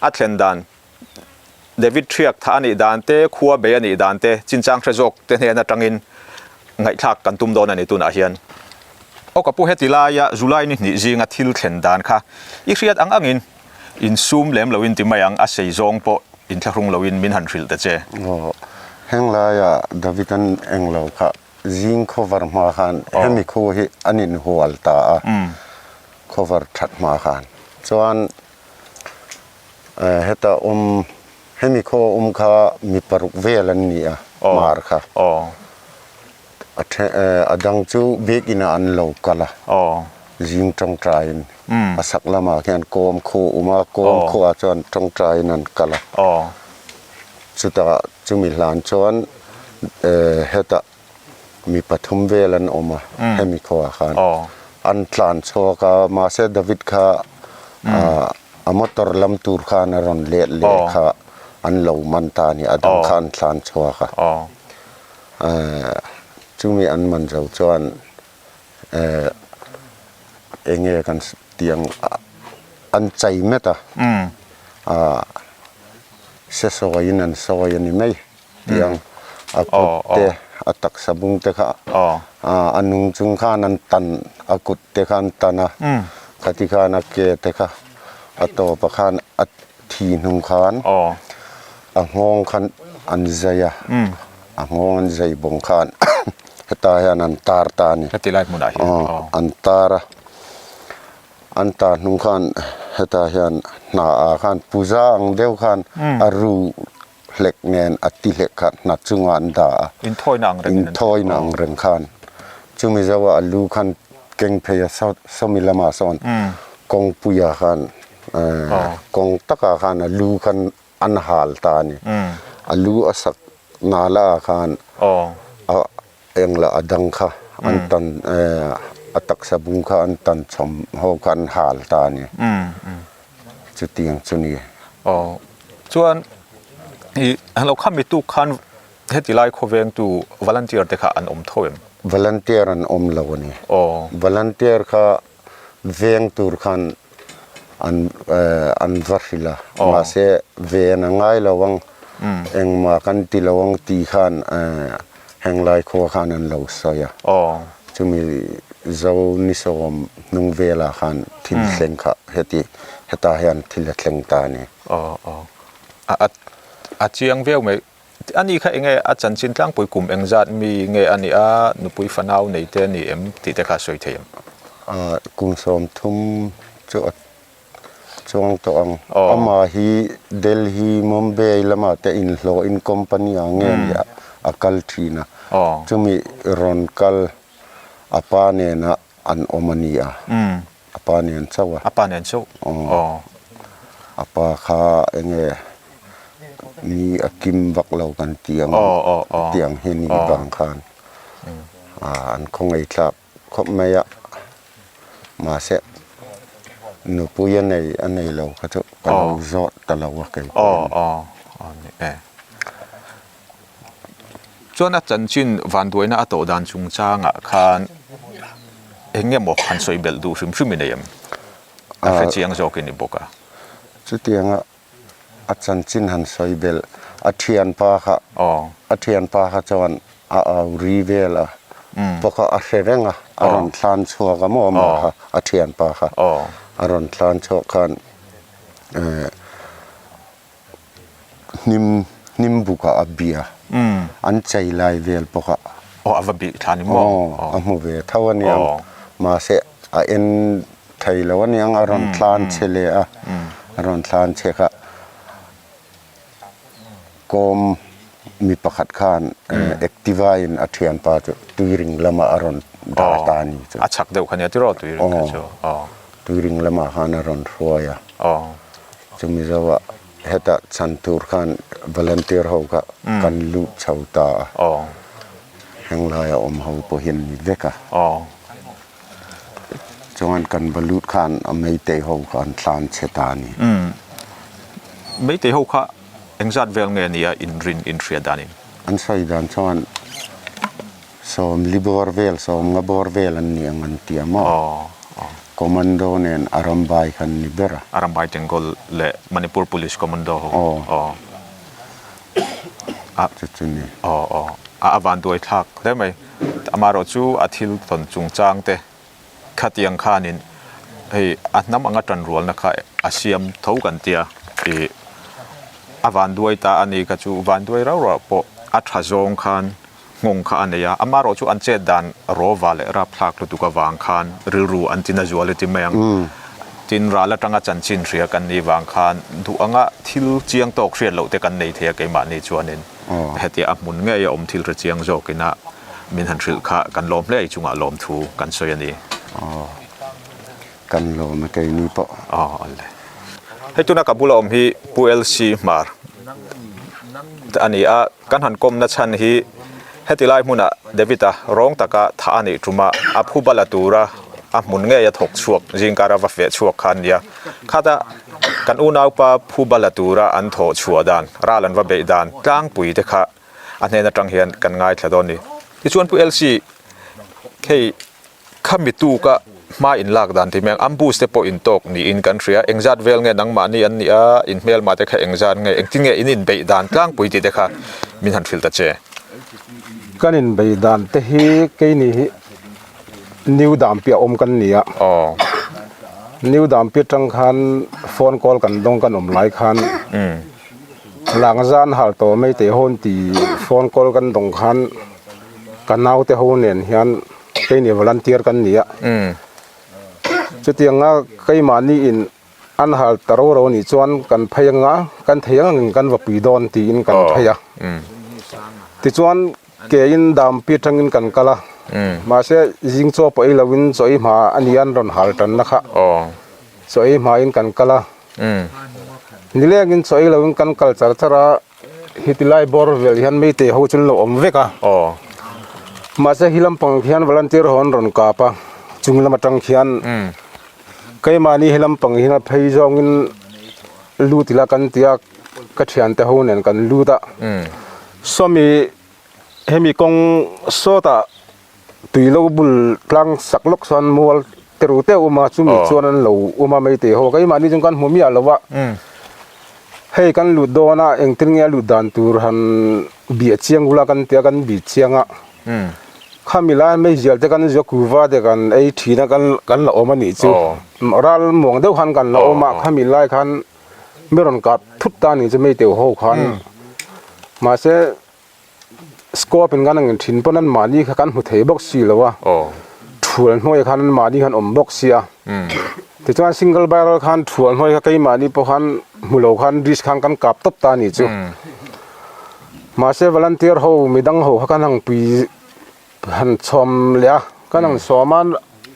a thlen dan, David Thriak tha a nih dan te, khua bei a nih dan te, chinchang hre zawk te hnen atangin ngaihthlak kan tum dawn a ni tunah hian. Aw ka pu heti laia July ni hnih zinga thil thlen dan kha i hriat ang angin insum lem loin ti mai ang a sei zawng pawh inthlahrung loin min han hrilh ta che. Aw heng laia David an englo kha zing khawvar hma khan hemi khu hi an inhual ta a, khawvar that hma khan chuan Heta awm, hemi khaw awm kha mi paruk vel an ni a, mar kha. A then, a dang chu biakin ah an lo kal a, zing tawngtaiin a sak lamah khian kawm khaw awm a, kawm khuaah chuan tawngtaiin an kal a. Chutah chumi hlan chuan hetah mi pathum vel an awm a hemi khuaah khan an tlan chhuak a mahse David kha a motor lam tur khan a rawn let leh kha an lo man ta a ni a dang kha an tlan chhuak a chumi an man zo chuan eng nge kan tih ang an chei met a se sawiin an sawi a ni mai. Tiang a kut te a taksa bung te kha a nung chung khan an tan a kut te kha an tan a khati khan a ke te kha a tawp ah khan a thi hnung khan a nghawng khan an zai a a nghawng an zai bawng khan hetah hian an tar ta a ni an tar a. An ta hnung khan hetah hian hna ah khan puja ang deuh khan a ru hlek nen a ti hlek kha hna chungah an dah a. Inthawina ang reng in. Inthawina ang reng khan. Chumi zoah a lu khan keng phei a sawmi lamah sawn kawngpuia khan kawng takah khan a lu khan an hal ta a ni. A lu a sak nala ah khan a Engla a dang kha an tan a taksa bung kha an tan chhawm ho kha an hal ta a ni. Chutiang chu ni. Aw chuan i lo kha mi tuk khan heti lai khawvengtu volunteer te kha an awm tho em? Volunteer an awm lo a ni. Aw. Volunteer kha veng tur khan an an va hrilh a mahse ven a ngai lo ang engmah kan ti lo ang tih khan henglai khua khan an lo sawi a chumi zo ni sawm hnung velah khan thil thleng kha heti hetah hian thil a thleng ta a ni. A chiang viau mai. A ni kha enge a chanchin tlangpui kum engzat mi nge a nih a, nupui fanau nei te a ni em tih te kha a sawi thei em? Kum 30 chu a chuang tawh ang. Amah hi Delhi, Mumbai lamah te inhlawhin company ah nge nih a kal thin a. Chumi rawn kal a pa nena an awm a ni a. A pa nen chauh a. A pa nen chauh? Aw. A pa kha enge ni a kim vak lo kan ti ang. Aw aw aw. Tiang hi ni vang khan an khawngaih thlak khawp mai a. Mahse nupui a nei a nei lo kha chu ka lo zawt ta lo a kei pawhin. Aw aw aw ni e. Chuan a chanchin vanduaina a tawh dan chungchangah khan eng nge maw han sawi belh duh hrim hrim i nei em? A hre chiang zawk i ni bawk a. Chutianga a chanchin han sawi belh a thianpa kha a thianpa kha chuan a au ri vel a bawk a, a hre reng a, a rawn thlan chhuak a maw amah kha a thianpa kha a rawn thlan chhuak khan Hnim hnim bukah a bia an chei lai vel bawk a. Aw a va bih thla ni maw? Aw a hmu ve tho a niang mahse a en thei lo a niang a rawn tlan che leh a a rawn tlan che kha kawm mi pakhat khan Activa in a thianpa chu tuiring lamah a rawn dah ta a ni chu. A chak deuh kha nia tiraw tuiring kha chu. Aw tuiring lamah khan a rawn hruai a. Aw. Chumi zoah hetah chhan tur khan volunteer ho kha kan luh chho ta a. Aw. Henglaia awm ho pawh hian ni vek a. Aw. Chuan kan va lut khan a Meitei ho kha an tlan chhe ta a ni. Umm. Meitei ho kha engzat vel nge nia inrin inhriat danin? An sawi dan chuan Sawmli bawr vel, sawmnga bawr vel an ni ang an ti a maw? Commando nen Arambai kha an ni ber a. Arambai Tengol leh Manipur Police Commando ho. Aw. Chu chu ni. Aw aw. A a van duai thlak hle mai. Amaherawh chu a thil tawn chungchang te khatiang khanin hei a hnam anga tanrualna kha a siam tho kan tia ih a van duai ta a ni kha chu van duai rauh rauh pawh a tha zawng khan nghawng kha a nei a, amaherawh chu an chet dan rawva leh rapthlak lutuk avang khan rilru an tina zual i ti mai ang. Tin, ral atanga chanchin hria kan nih vang khan duh anga thil chiang tawk hriat loh te kan nei thei a keimahni chuanin hetia a hmun ngei a awm thil hre chiang zawkina min han hrilh kha kan lawm hle i chungah lawmthu kan sawi a ni. Kan lawm a keini pawh. Aw awle. Hei tuna ka bula awm hi Pu LC Hmar a ni a, kan han kawmna chhan hi heti lai hmuna David-a rawng taka thah a nih tuma a phu bala tura a hmun ngei a thawk chhuak zingkara va feh chhuak kha a nia. Khata kan unaupa phu bala tura an thawh chhuah dan, ral an va beih dan tlangpui te kha a hnen atang hian kan ngaithla dawn a ni. Tichuan Pu LC hei Khami tuka hma in lak dan tih mai ang, ambush te pawh in tawk niin kan hria, engzat vel nge nangmahni an nih a, in hmelma te kha engzat nge, engtin nge in inbeih dan tlangpui tih te kha min han hrilh ta che. Kan inbeih dan te hi keini hi New Dampi a awm kan ni a, New Dampi atang khan phone call kan dawng kan awm lai khan Langzan hal tawh mai teh hawn ti phone call kan dawng khan ka naute ho nen hian Keini volunteer kan ni a, chutianga keimahni in an hal ta ro ro nih chuan kan phei anga kan thei ang angin kan va pui dawn tiin kan phei a. Tichuan kein Dampi atangin kan kal a, mahse zing chaw pawh ei loin chaw ei hma a ni an rawn hal tanna kha chaw ei hmain kan kal a, nilengin chaw ei loin kan kal char char a. Heti lai bawr vel hian meitei ho chu an lo awm vek a. Mahse hi lampang khian volunteer ho an rawn kap a, chung lam atang khian keimahni he lampang hian a phei zawngin lut ila kan ti a, ka thiante ho nen kan lut a. Sawmi hemi kawng sawtah tui lo bul tlang sak lawk sawn mual te ru te awm a chumi chuan an lo awm a maitei ho keimahni chu kan hmu miah lo a hei kan lut dawn a engtin nge a lut dan tur han bih chiang ula kan tia kan bih chiang a khami lai meizial te kan zia kuva te kan ei thin a kan kan la awm a nih chu ral muang deuh khan kan la awm a khami lai khan mi rawn kap thut ta a nih chu maitei ho khan mahse Scope in kan ang thin pawn an mahni kha kan hmu thei bawk si lo a, thual hnuai khan an mahni khan awm bawk sia. Tichuan single barrel khan thual hnuai kha keimahni pawh khan hmu lo khan dish khan kan kap tawp ta a nih chu. Mahse volunteer ho midang ho kha kan hang pui han chhawm leh a, kan hang sawm a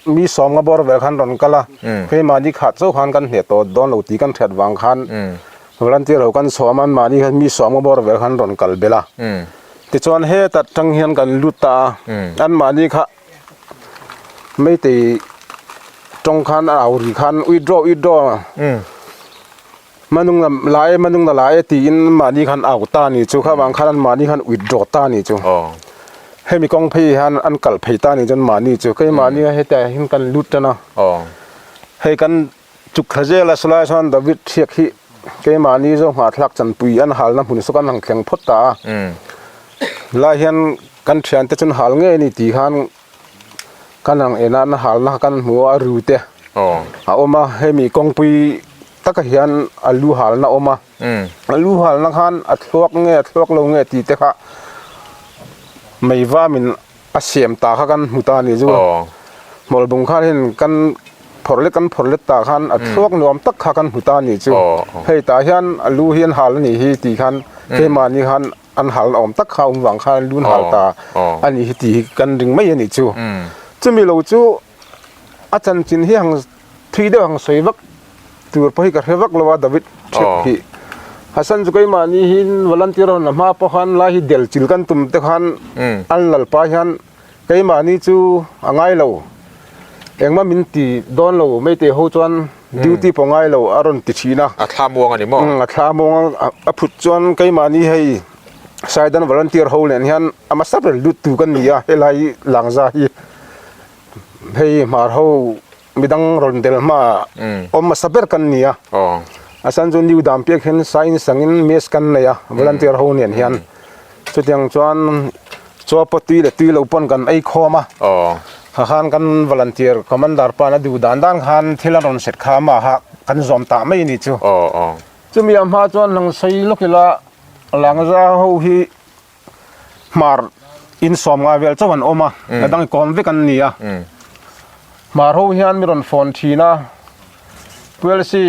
mi sawm nga bawr vel khan rawn kal a, keimahni khat chauh khan kan hneh tawh dawn lo tih kan hriat vang khan Volunteer ho kan sawm a, anmahni hian mi sawm a bawr vel khan rawn kal belh a. Tichuan heta tang hian kan lut ta a, anmahni kha meitei tawng khan a au ri khan withdraw withdraw. Manung na la e, manung na la e tiin mahni khan au ta ni chu, kha vang khan an mahni khan withdraw ta ni chu. Hemi kawng phei hian an kal phei ta ni chuan mahni chu keimahni hetiang hian kan lut tan a. Hei kan chuk thla zel a sawlai chuan David hriak hi keimahni zawng nghahthlak chanpui an halna hmun saw kan han thleng phawt ta a. Lai hian kan thiante chuan hal ngei a ni tih khan Kan ang enah na halna kha kan hmu a, a ru te a awm a, hemi kawngpui taka hian a lu halna a awm a, a lu halna khan a thluak nge a thluak lo nge tih te kha meivamin a siam ta kha kan hmu ta a nih chu. Hmawlbung khan hin kan phawrh let kan phawrh let ta khan a thluak nuam tak kha kan hmu ta a nih chu. Hei tah hian a lu hi an hal a nih hi tih khan keimahni khan An hal awm tak kha awm vang khan lun hal ta a nih hi tih hi kan ring mai a nih chu. Chumi lo chu a chanchin hi hang thui deuh hang sawi vak tur pawh hi ka hre vak lo a David Thep hi. Hasan chu keimahni hi volunteer ho na hma pawh khan lai hi del chil kan tum te khan an lalpa hian Keimahni chu a ngai lo, engmah min ti dawn lo Meitei ho chuan duty pawh ngai lo a rawn ti thin a. A thla muang a ni maw? A thla muang a, a phut chuan keimahni hei Saidan volunteer ho nen hian a hmasa ber lut tu kan ni a, helai Langza hi hei hmar ho midang rawn del hma awm hmasa ber kan ni a. A san chu New Dampiak hian Sain sangin mess kan nei a volunteer ho nen hian. Chutiang chuan chaw pawh tui leh tui lo pawn kan ei khawm a, kha khan kan volunteer commander pawn a duh dan dan khan thil a rawn set kha amah kha kan zawm tah mai a ni chu. Chumi a hma chuan lang sawi lawk ila Langza ho hi hmar in sawm ngai vel chauh an awm a, a dang i kawm vek an ni a. Hmar ho hian mi rawn phone thin a, Puelsi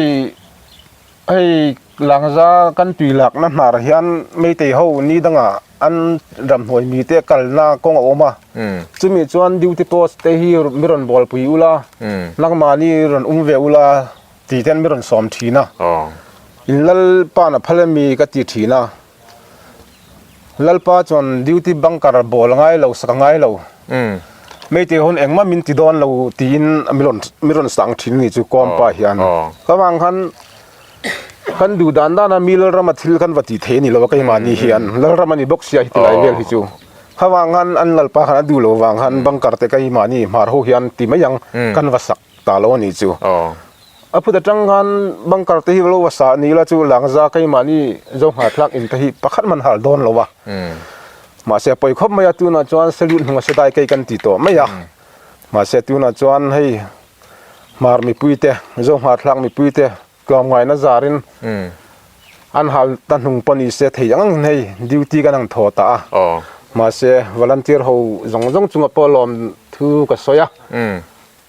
Hei Langza kan tui lakna hnar hian Meitei ho ni dangah an ramhnuai mite kalna kawng a awm a, chumi chuan duty post te hi mi rawn bawlpui ula, nangmahni rawn um ve ula tih ten mi rawn sawm thin a, in Lalpa'n a phal emi ka ti thin a, Lalpa chuan duty bunker bawl a ngai lo, sak a ngai lo. Meitei hun engmah min ti dawn lo tiin mi rawn mi rawn sang thin ni chu kawmpa hian. Ka vang khan kan duh dan dan a mi Lalrama thil kan va ti thei a ni lo a keimahni hian. Lalram a ni bawk sia hi tilai vel hi chu. Ka vang khan an Lalpa khan a duh lo vang khan bunker te keimahni hmar ho hian ti mai ang kan va sak ta lo a ni chu. A phut atang khan bunker te hi lo va sah ni ila chu Langza keimahni zo nghahthlak in te hi pakhat man hal dawn lo a. Mahse a pawi khawp mai a tunah chuan salute hnung a sedai kei kan ti tawh mai a. Mahse tunah chuan hei hmar mipui te zo nghahthlak mipui te tlawmngaihna zarin an hal ta hnung pawh ni se thei ang angin hei duty kan ang thaw ta a. Mahse volunteer ho zawng zawng chunga pawh lawm thu ka sawi a.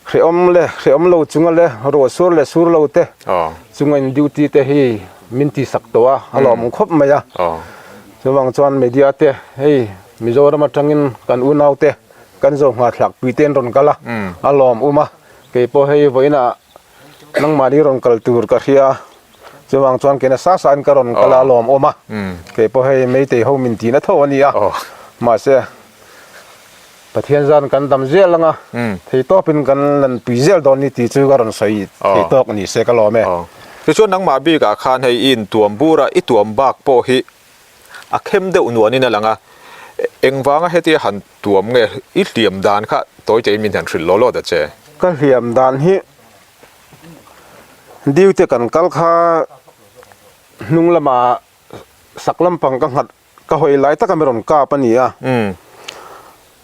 Hrehawm le hrehawm lo chunga le ruah sur leh sur lo te chunga in duty te hi min ti sak tawh a, a lawmawm khawp mai a. Chuvang chuan media te hei Mizoram atangin kan unau te kan zo nghathlak pui te an rawn kal a, a lawmawm a. Kei pawh hei vawiinah nangmahni rawn kal tur ka hria a, chuvang chuan keina sa sa in ka rawn kal a, a lawmawm a. Kei pawh hei Meitei ho min tihna tho a ni a, mahse Pathian zan kan dam zel anga thei tawpin kan lan pui zel dawn ni tih chu ka rawn sawi thei tawk ni se ka lawm e. Tichuan nangmah bikah khan hei i intuam bur a, i tuam bak pawh hi a khem deuh nuanin a lang a, engvanga hetia han tuam nge i hliam dan kha tawi teiin min han hrilh law law ta che. Ka hliam dan hi duty kan kal kha hnung lamah sak lampang ka nghat Ka hawi lai taka mi rawn kap a ni a,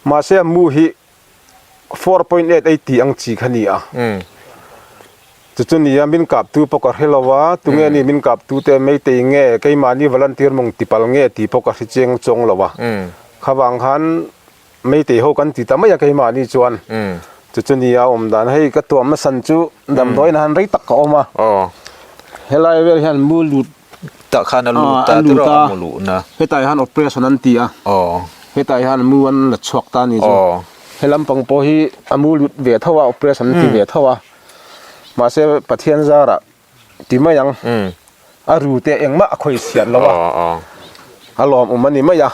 mahse a mu hi 4.8 ei tih ang chi kha ni a. Chu chu ni a, min kaptu pawh ka hre lo a, tunge ni min kaptu te Meitei nge keimahni volunteer mawng tipal nge tih pawh ka hre chiang chuang lo a. Kha vang khan Meitei ho kan ti ta mai a keimahni chuan. Chu chu ni a awm dan hei ka tuam na san chu damdawiin han rei tak ka awm a. Helai vel hian mu lut Tah khan a lut a tirah a mu luhna. Hetah hian operation an ti a. Hetah hian mu an la chhuak ta a ni chu. He lampang pawh hi a mu lut ve tho a operation an ti ve tho a. Mahse Pathian zarah ti mai ang. A ru te engmah a khawi chhiat lo a. A lawmawm a ni mai a.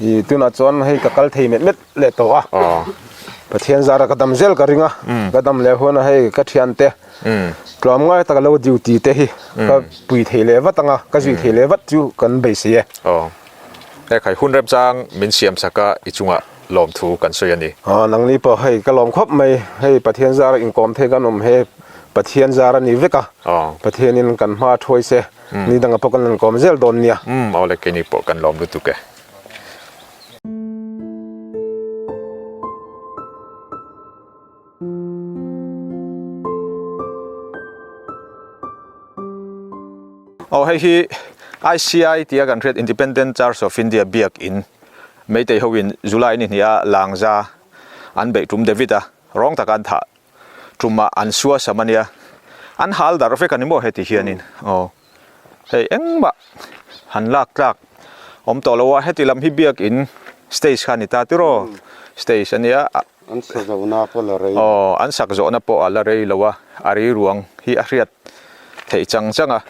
I tunah chuan hei ka kal thei met met leh tawh a. Pathian zara ka dam zel ka ring a, ka dam leh huan a hei ka thiante tlawmngai taka lo duty te hi ka pui thei leh vat ang a, ka zui thei leh vat chu kan beisei e. Aw, hekhai hun remchang min siam sak a i chungah lawmthu kan sawi a ni. Aw, nangni pawh hei ka lawm khawp mai, hei Pathian zara inkawm thei kan awm he Pathian zara ni vek a, Pathianin kan hma thuai se ni dangah pawh kan inkawm zel dawn nia. Umm, aw le keini pawh kan lawm lutuk e. Aw hei hi ICI tia kan hriat Independent Church of India biak in Meitei ho in July ni hnih a Langza an beih tum David a rawng taka an thah tum ah an sua sam ania an hal darh vek ani maw heti hianin aw. Hei engmah han lak tlak awm tawh lo a, heti lam hi biakin stage kha a ni ta tiraw? Stage a nia. An sak zawhna pawh a la rei lo. Aw, an sak zawhna pawh a la rei lo a, a ri ruang hi a hriat theih chang chang a.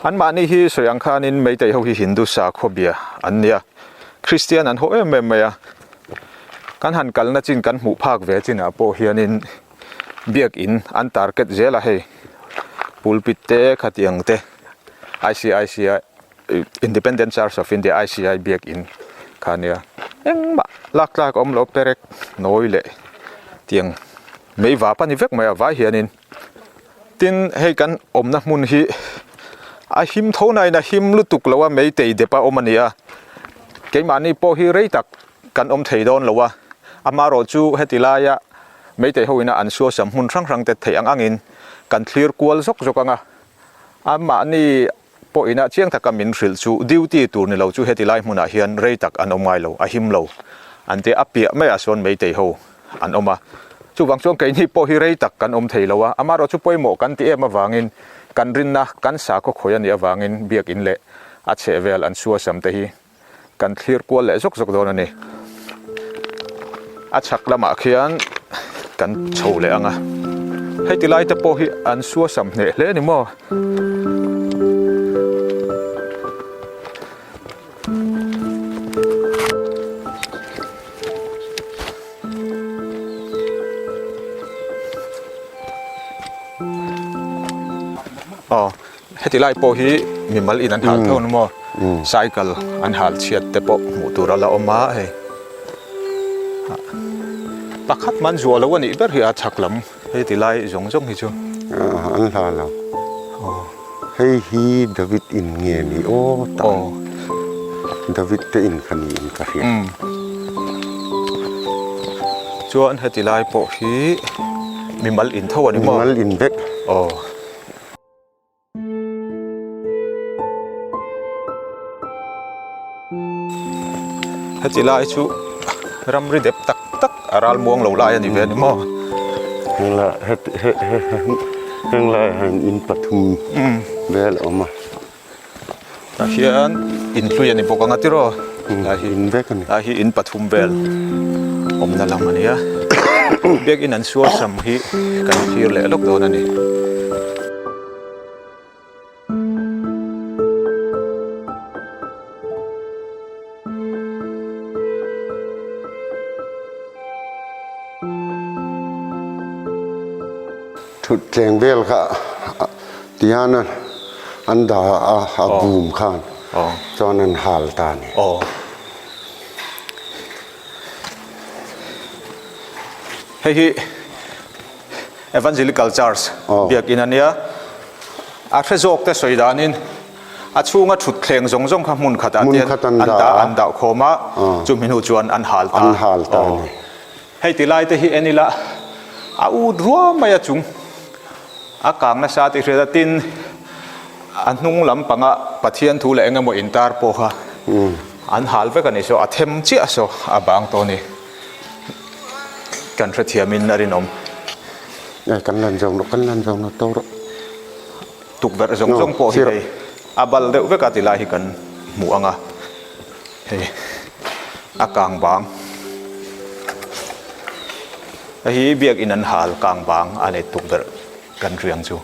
Anmahni hi sawi ang khanin Meitei ho hi Hindu sakhaw bia an nia, Kristian an haw em em mai a. Kan han kalna chin kan hmuh phak ve chinah pawh hianin biakin an target zel a hei pulpit te khatiang te ICICI Independent Church of India ICI biakin kha ania engmah lak tlak a awm lo perek nawi leh tiang mei vap a ni vek mai a vai hianin tin hei kan awmna hmun hi a him tho nain a him lutuk lo a meitei dep a awm a ni a keimahni pawh hi rei tak Kan awm thei dawn lo a, amaherawh chu heti laia Meitei ho ina an suasam hmun hrang hrang te theih ang angin kan thlir kual zawk zawk ang a, amahni pawh ina chiang taka min hrilh chu duty tur ni lo chu heti lai hmunah hian rei tak an awm ngai lo, a him lo an ti a, a piah maiah sawn Meitei ho an awm a, chuvang chuan keini pawh hi rei tak kan awm thei lo a, amaherawh chu pawimawh kan ti em avangin kan rinna kan sakhaw khawi a nih avangin biakin leh a chhehvel an suasam te hi Kan thlir kual leh zawk zawk dawn a ni. A chhak lamah khian kan chho leh ang a. Hei ti lai te pawh hi an suasam hneh hle a ni maw? Aw. Heti lai pawh hi mimal in an hal tho ang maw? Cycle an hal chhiat te pawh hmuh tur a la awm a hei. Pakhat man zuah lo a nih ber hi a chhak lam heti lai zawng zawng hi chu. An hla lo. Hei hi David in nge ni aw ta. David te in kha niin ka hria. Chuan heti lai pawh hi mimal in tho a ni maw? Mimal in vek. Aw. Heti lai chu ramri dep tak tak a ral muang lo lai a ni ve a ni maw? Heng lai heti he he heng lai ah hian in pathum vel a awm a. Tah hian in hlui a ni bawk ang a tiraw? Tah hi in vek a ni. Tah hi in pathum vel awmna lam a ni a. Biakin an sualsam hi kan thlir leh lawk dawn a ni. Thutthleng vel kha tihian an dah a, a bum khan chuan an hal ta a ni. Hei hi Evangelical Church biakin a nia. A hre zawk te sawi danin a chhunga thutthleng zawng zawng kha hmun khatah te an dah an dah khawm a, chumi hnu chuan an hal ta. Hei ti lai te hi en ila a ut ruam mai a chung a kang nasa tih hriat a tin a hnung lampanga Pathian thu leh eng emaw intar pawh kha an hal vek a ni saw a them chiah saw a bang tawh a ni kan hrethiamin a rinawm. E kan lan zawng rawh kan lan zawng rawh to rawh. Tukverh zawng zawng pawh hi hei a bal deuh vek a ti lai hi kan hmuh ang a. Hei a kang bang hei hi biakin an hal kang bang a nei tukverh kan riang chu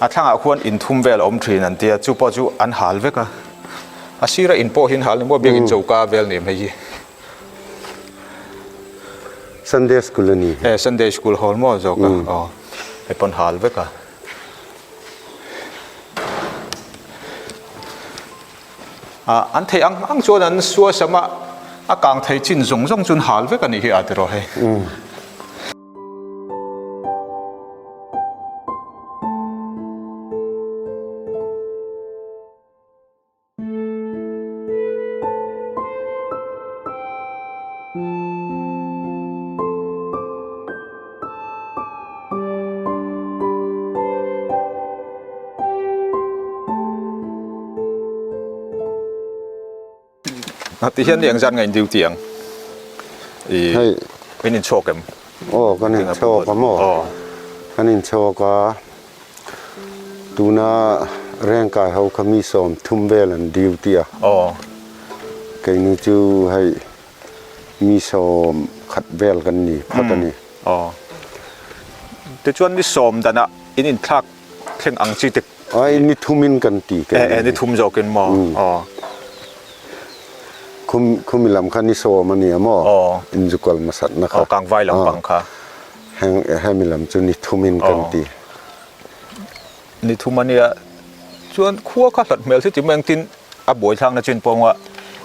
a thlangah khuan in thum vel a awm thin an tia chu pawh chu an hal vek a a sira in pawh hi an hal ni maw biakin choka vel ni hei hi. Sunday school a ni. E Sunday school hall maw zawk a aw hei pawn hal vek a. Ah an theih ang ang chuan an suasam a a kang thei chin zawng zawng chu an hal vek a nih hi a tiraw hei. Ti hian ni engzat nge in duty ang? I in inchhawk em? Aw kan inchhawk a maw? Kan inchhawk a. Tuna rengkai ho kha mi 30 vel an duty a. Aw. Keini chu hei mi 11 vel kan ni phawt a ni. Aw. Tichuan ni 10 danah in inthlak thleng ang chi te. Ai ni thumin kan ti keini. E, e ni thum zawkin maw? Aw. Khum khumi lam kha ni 10 a ni a maw? Aw. Inzukal hmasatna kha. Aw kangvai lampang kha. Heng hemi lam chu ni thumin kan ti. Ni thum a nia. Chuan khua kha hlat hmel si ti mai engtin a buai thlakna chin pawnga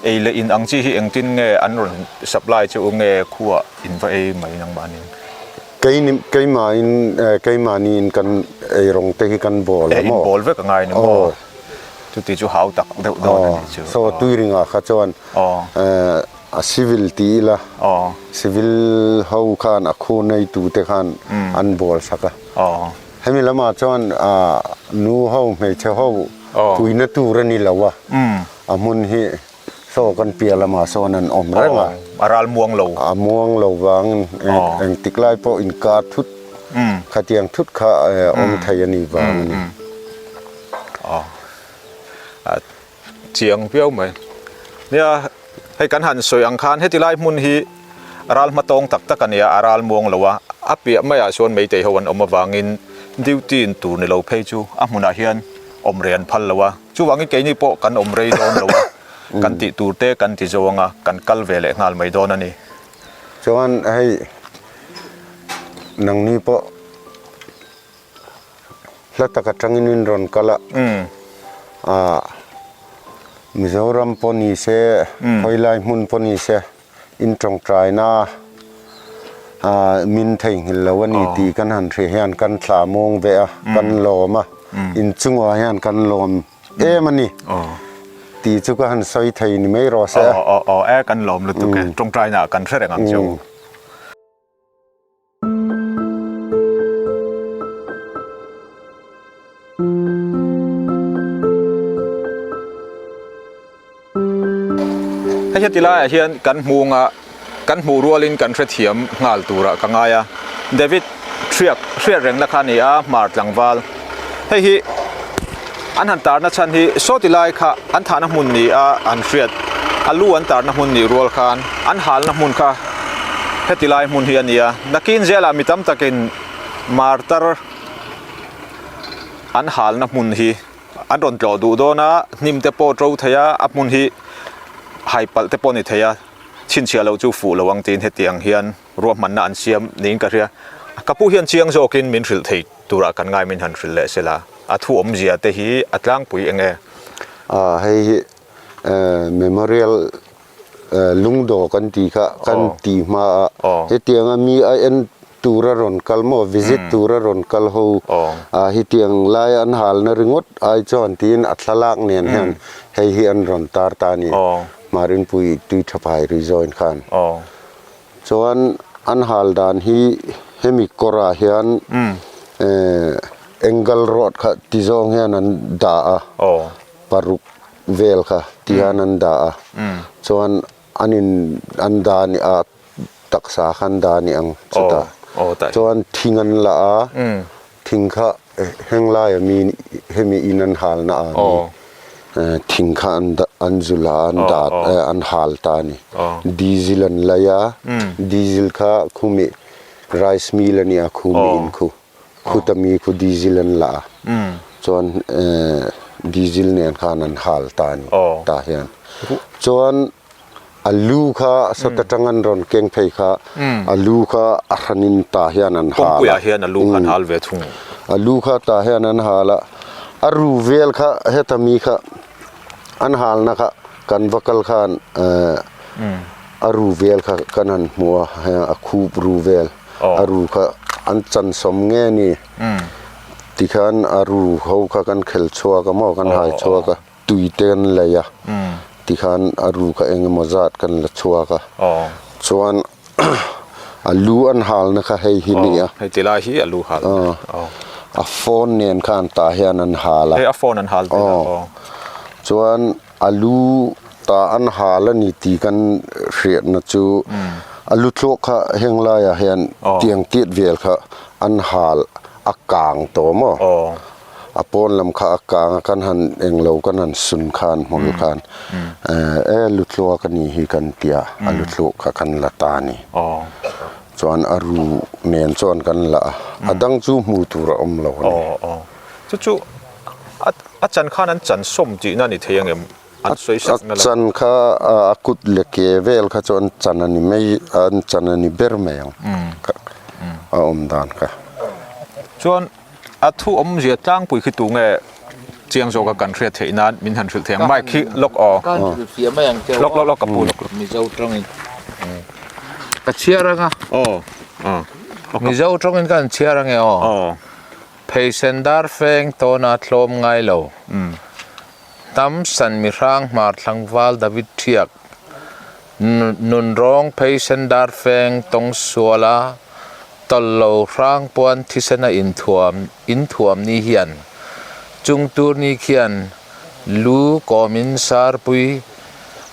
ei leh in ang chi hi engtin nge an rawn supply chu nge khua in va ei mai nangmahni? Keini keimahin keimahni in kan ei rawng te hi kan bawl a maw? In bawl vek a ngai ni maw? Chuti chu hau tak deuh dawn a nih chu. Saw tuiringah kha chuan A civil ti ila, civil ho khan a khu neitu te khan an bawl sak a. Hemi lamah chuan nu ho, hmeichhe ho puina tur a ni lo a, a hmun hi saw kan piah lamah sawn an awm reng a. A ral muang lo. A muang lo vangin engtik lai pawh inkar thut, khatiang thut kha awm thei a ni vang a ni. Chiang viau mai. Nia, hei kan han sawi ang khan heti lai hmun hi ral hmatawng tak tak a nia, a ral muang lo a, a piah maiah chuan meitei ho an awm avangin duty in tur ni lo phei chu a hmunah hian awm rei an phal lo a, chuvangin keini pawh kan awm rei dawn lo a, kan tih tur te kan ti zo ang a, kan kal ve leh nghal mai dawn a ni. Chuan hei nangni pawh. Hla tak atangin in rawn kal a, ah Mizoram pawh ni se, khawilai hmun pawh ni se, in tawngtaina ah min theihnghilh lo a ni tih kan han hria hian kan thlah mawng ve a, kan lawm a, inchungah hian kan lawm em a ni tih chu ka han sawi thei ni mai rawh se a. Aw aw e kan lawm lutuk e, tawngtaina ah kan hre reng ang che u. Hei heti laiah hian kan hmunga kan hmuh rualin kan hrethiam nghal turah ka ngai a, David hriak hriat rengna kha a ni a, hmar tlangval. Hei hi an han tarna chhan hi sawti lai kha an thahna hmun ni a an hriat, a lu an tarna hmun nih rual khan an halna hmun kha heti lai hmun hi a ni a, nakin zelah mi tam takin martar an halna hmun hi an rawn tlawh duh dawn a, hnim te pawh to thei a, a hmun hi hai palh te pawh a ni thei a, chhinchhiah loh chu fuh lo ang tiin hetiang hian Ruahmanna an siam niin ka hria. Ka pu hian chiang zawkin min hrilh thei turah kan ngai min han hrilh leh sela, a thu awmzia te hi a tlangpui eng e? A, hei hi memorial lungdaw kan tih kha kan ti hma a, hetianga mi a en tura rawn kal maw, visit tura rawn kal ho a hetiang lai an halna ringawt ai chuan tiin a thlalak nen hian hei hi an rawn tar ta a ni, Marinpui Tuithaphai Rejoin khan. Chuan an hal dan hi hemi kawrah hian angle road kha ti zawng hian an dah a, paruk vel kha ti hian an dah a, chuan an in an dah ni a taksa kha an dah ni ang chutah chuan thing an la a, Thing kha heng laia mi hemi in an halna a ni. Thing kha an an zu la an dat an hal ta a ni. Diesel an lei a, diesel kha khumi rice mill a nia khumi in khu khuta mi khu diesel an la a chuan diesel nen khan an hal ta a ni tah hian. Chuan. A lu kha sawta tang an rawn keng phei kha a lu kha a hranin tah hian an hal a. Kawngpuiah hian a lu kha an hal ve thung. A lu kha tah hian an hal a, a ru vel kha heta mi kha an halna kha kan va kal khan a ru vel kha kan han hmu a, a khup ru vel a ru kha an chansawm nge ni tikhan a ru ho kha kan khel chhuak a maw kan hai chhuak a. Tui te kan lei a, tikhan a ru kha eng emaw zat kan la chhuak a, chuan a lu an halna kha hei hi ni a. Hei ti lai hi a lu hal na. A phone nen khan tah hian an hal a. Hei a phone an hal tel a. Chuan a lu tah an hal a ni tih kan hriatna chu a lu thlawk kha heng laiah hian tiang tiat vel kha an hal a kang tawh maw? A pawn lam kha a kang a, kan han englo kan han sun khan hmul khan e lutluak a nih hi kan ti a, a lutluak kha kan la ta a ni. Chuan a ru nen chuan kan la a, a dang chu hmuh tur a awm lo a ni. Chu chu a chan khan an chan sawm tihna a ni thei ang em? An sawi sak na lam. A chan kha a kut leh ke vel kha chu an chan a ni mai, an chan a ni ber mai ang a awm dan kha. Chuan A thu awmzia tlangpui khi tu nge chiang zawka kan hriat theih nan min han hrilh thei ang. Mic hi lock aw. Ka han hrilh fiah mai ang che. Lock lock lock ka pu lock lock. Mizo tawngin ka chhiar anga. Aw. Aw. Mizo tawngin ka han chhiar ange aw. Aw. Pheisen dar feng tawna tlawm ngai lo. Hnam san mihrang hmar thlangval David Thiak Nunrawng pheisen dar feng tawng suala tawlh lo hrang puan thisena inthuam inthuam ni hian chung tur ni khian lu kawmin sarpui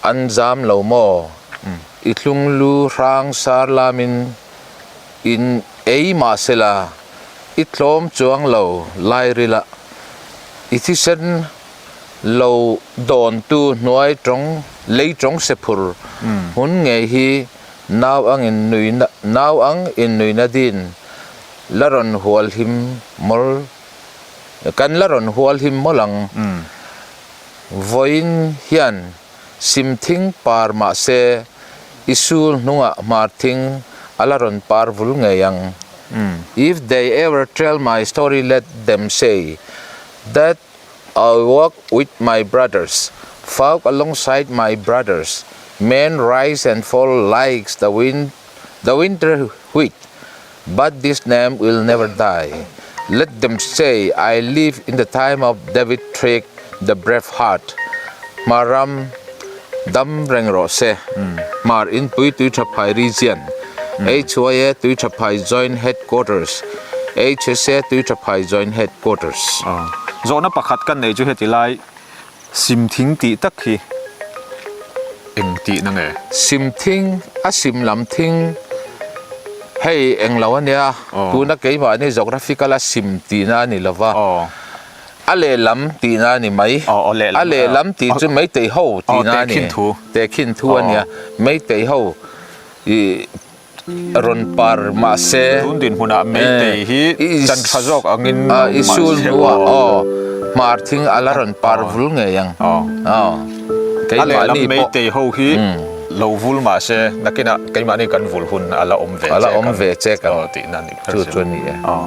an zam lo maw? I thlung lu hrang sar lamin in ei mahsela i tlawm chuang lo lairila i thisen Lo dawntu hnuai tawng lei tawng se phur hmun ngei hi nau ang in nui nau ang in nuina din la rawn hual him mawl kan la rawn hual him mawl ang. Vawiin hian sim thing par mah se i sul hnungah hmar thing a la rawn par vul ngei ang. If they ever tell my story let them say that I walk with my brothers, fought alongside my brothers, men rise and fall like the wind, the winter wheat, but this name will never die. Let them say, I live in the time of David Trick, the brave heart. Maram dam reng rawh se. Mar inpui Tuiṭhaphai Region, HYA Tuiṭhaphai Joint Headquarters, HSA Tuiṭhaphai Joint Headquarters. Zawhna pakhat kan nei chu heti lai sim thing tih tak hi eng tihna nge? Sim thing, a sim lam thing hei eng lo a nia, tuna keimahni geographical a sim tihna a ni lo va, a lehlam tihna a ni mai, a lehlam tih chu meitei ho tihna a ni, tehkhin thu a nia, meitei ho ih Rawn par mahse. Tun dinhmunah Meitei hi chan tha zawk angin lo I sul hnuah aw hmar thing a la rawn par vul ngei ang. Aw. Keimahni pawh. Meitei ho hi lo vul mahse nakinah keimahni kan vul hun a la awm ve che. A la awm ve che kan. Aw tihna a nih kha. Chu chu a ni e. Aw.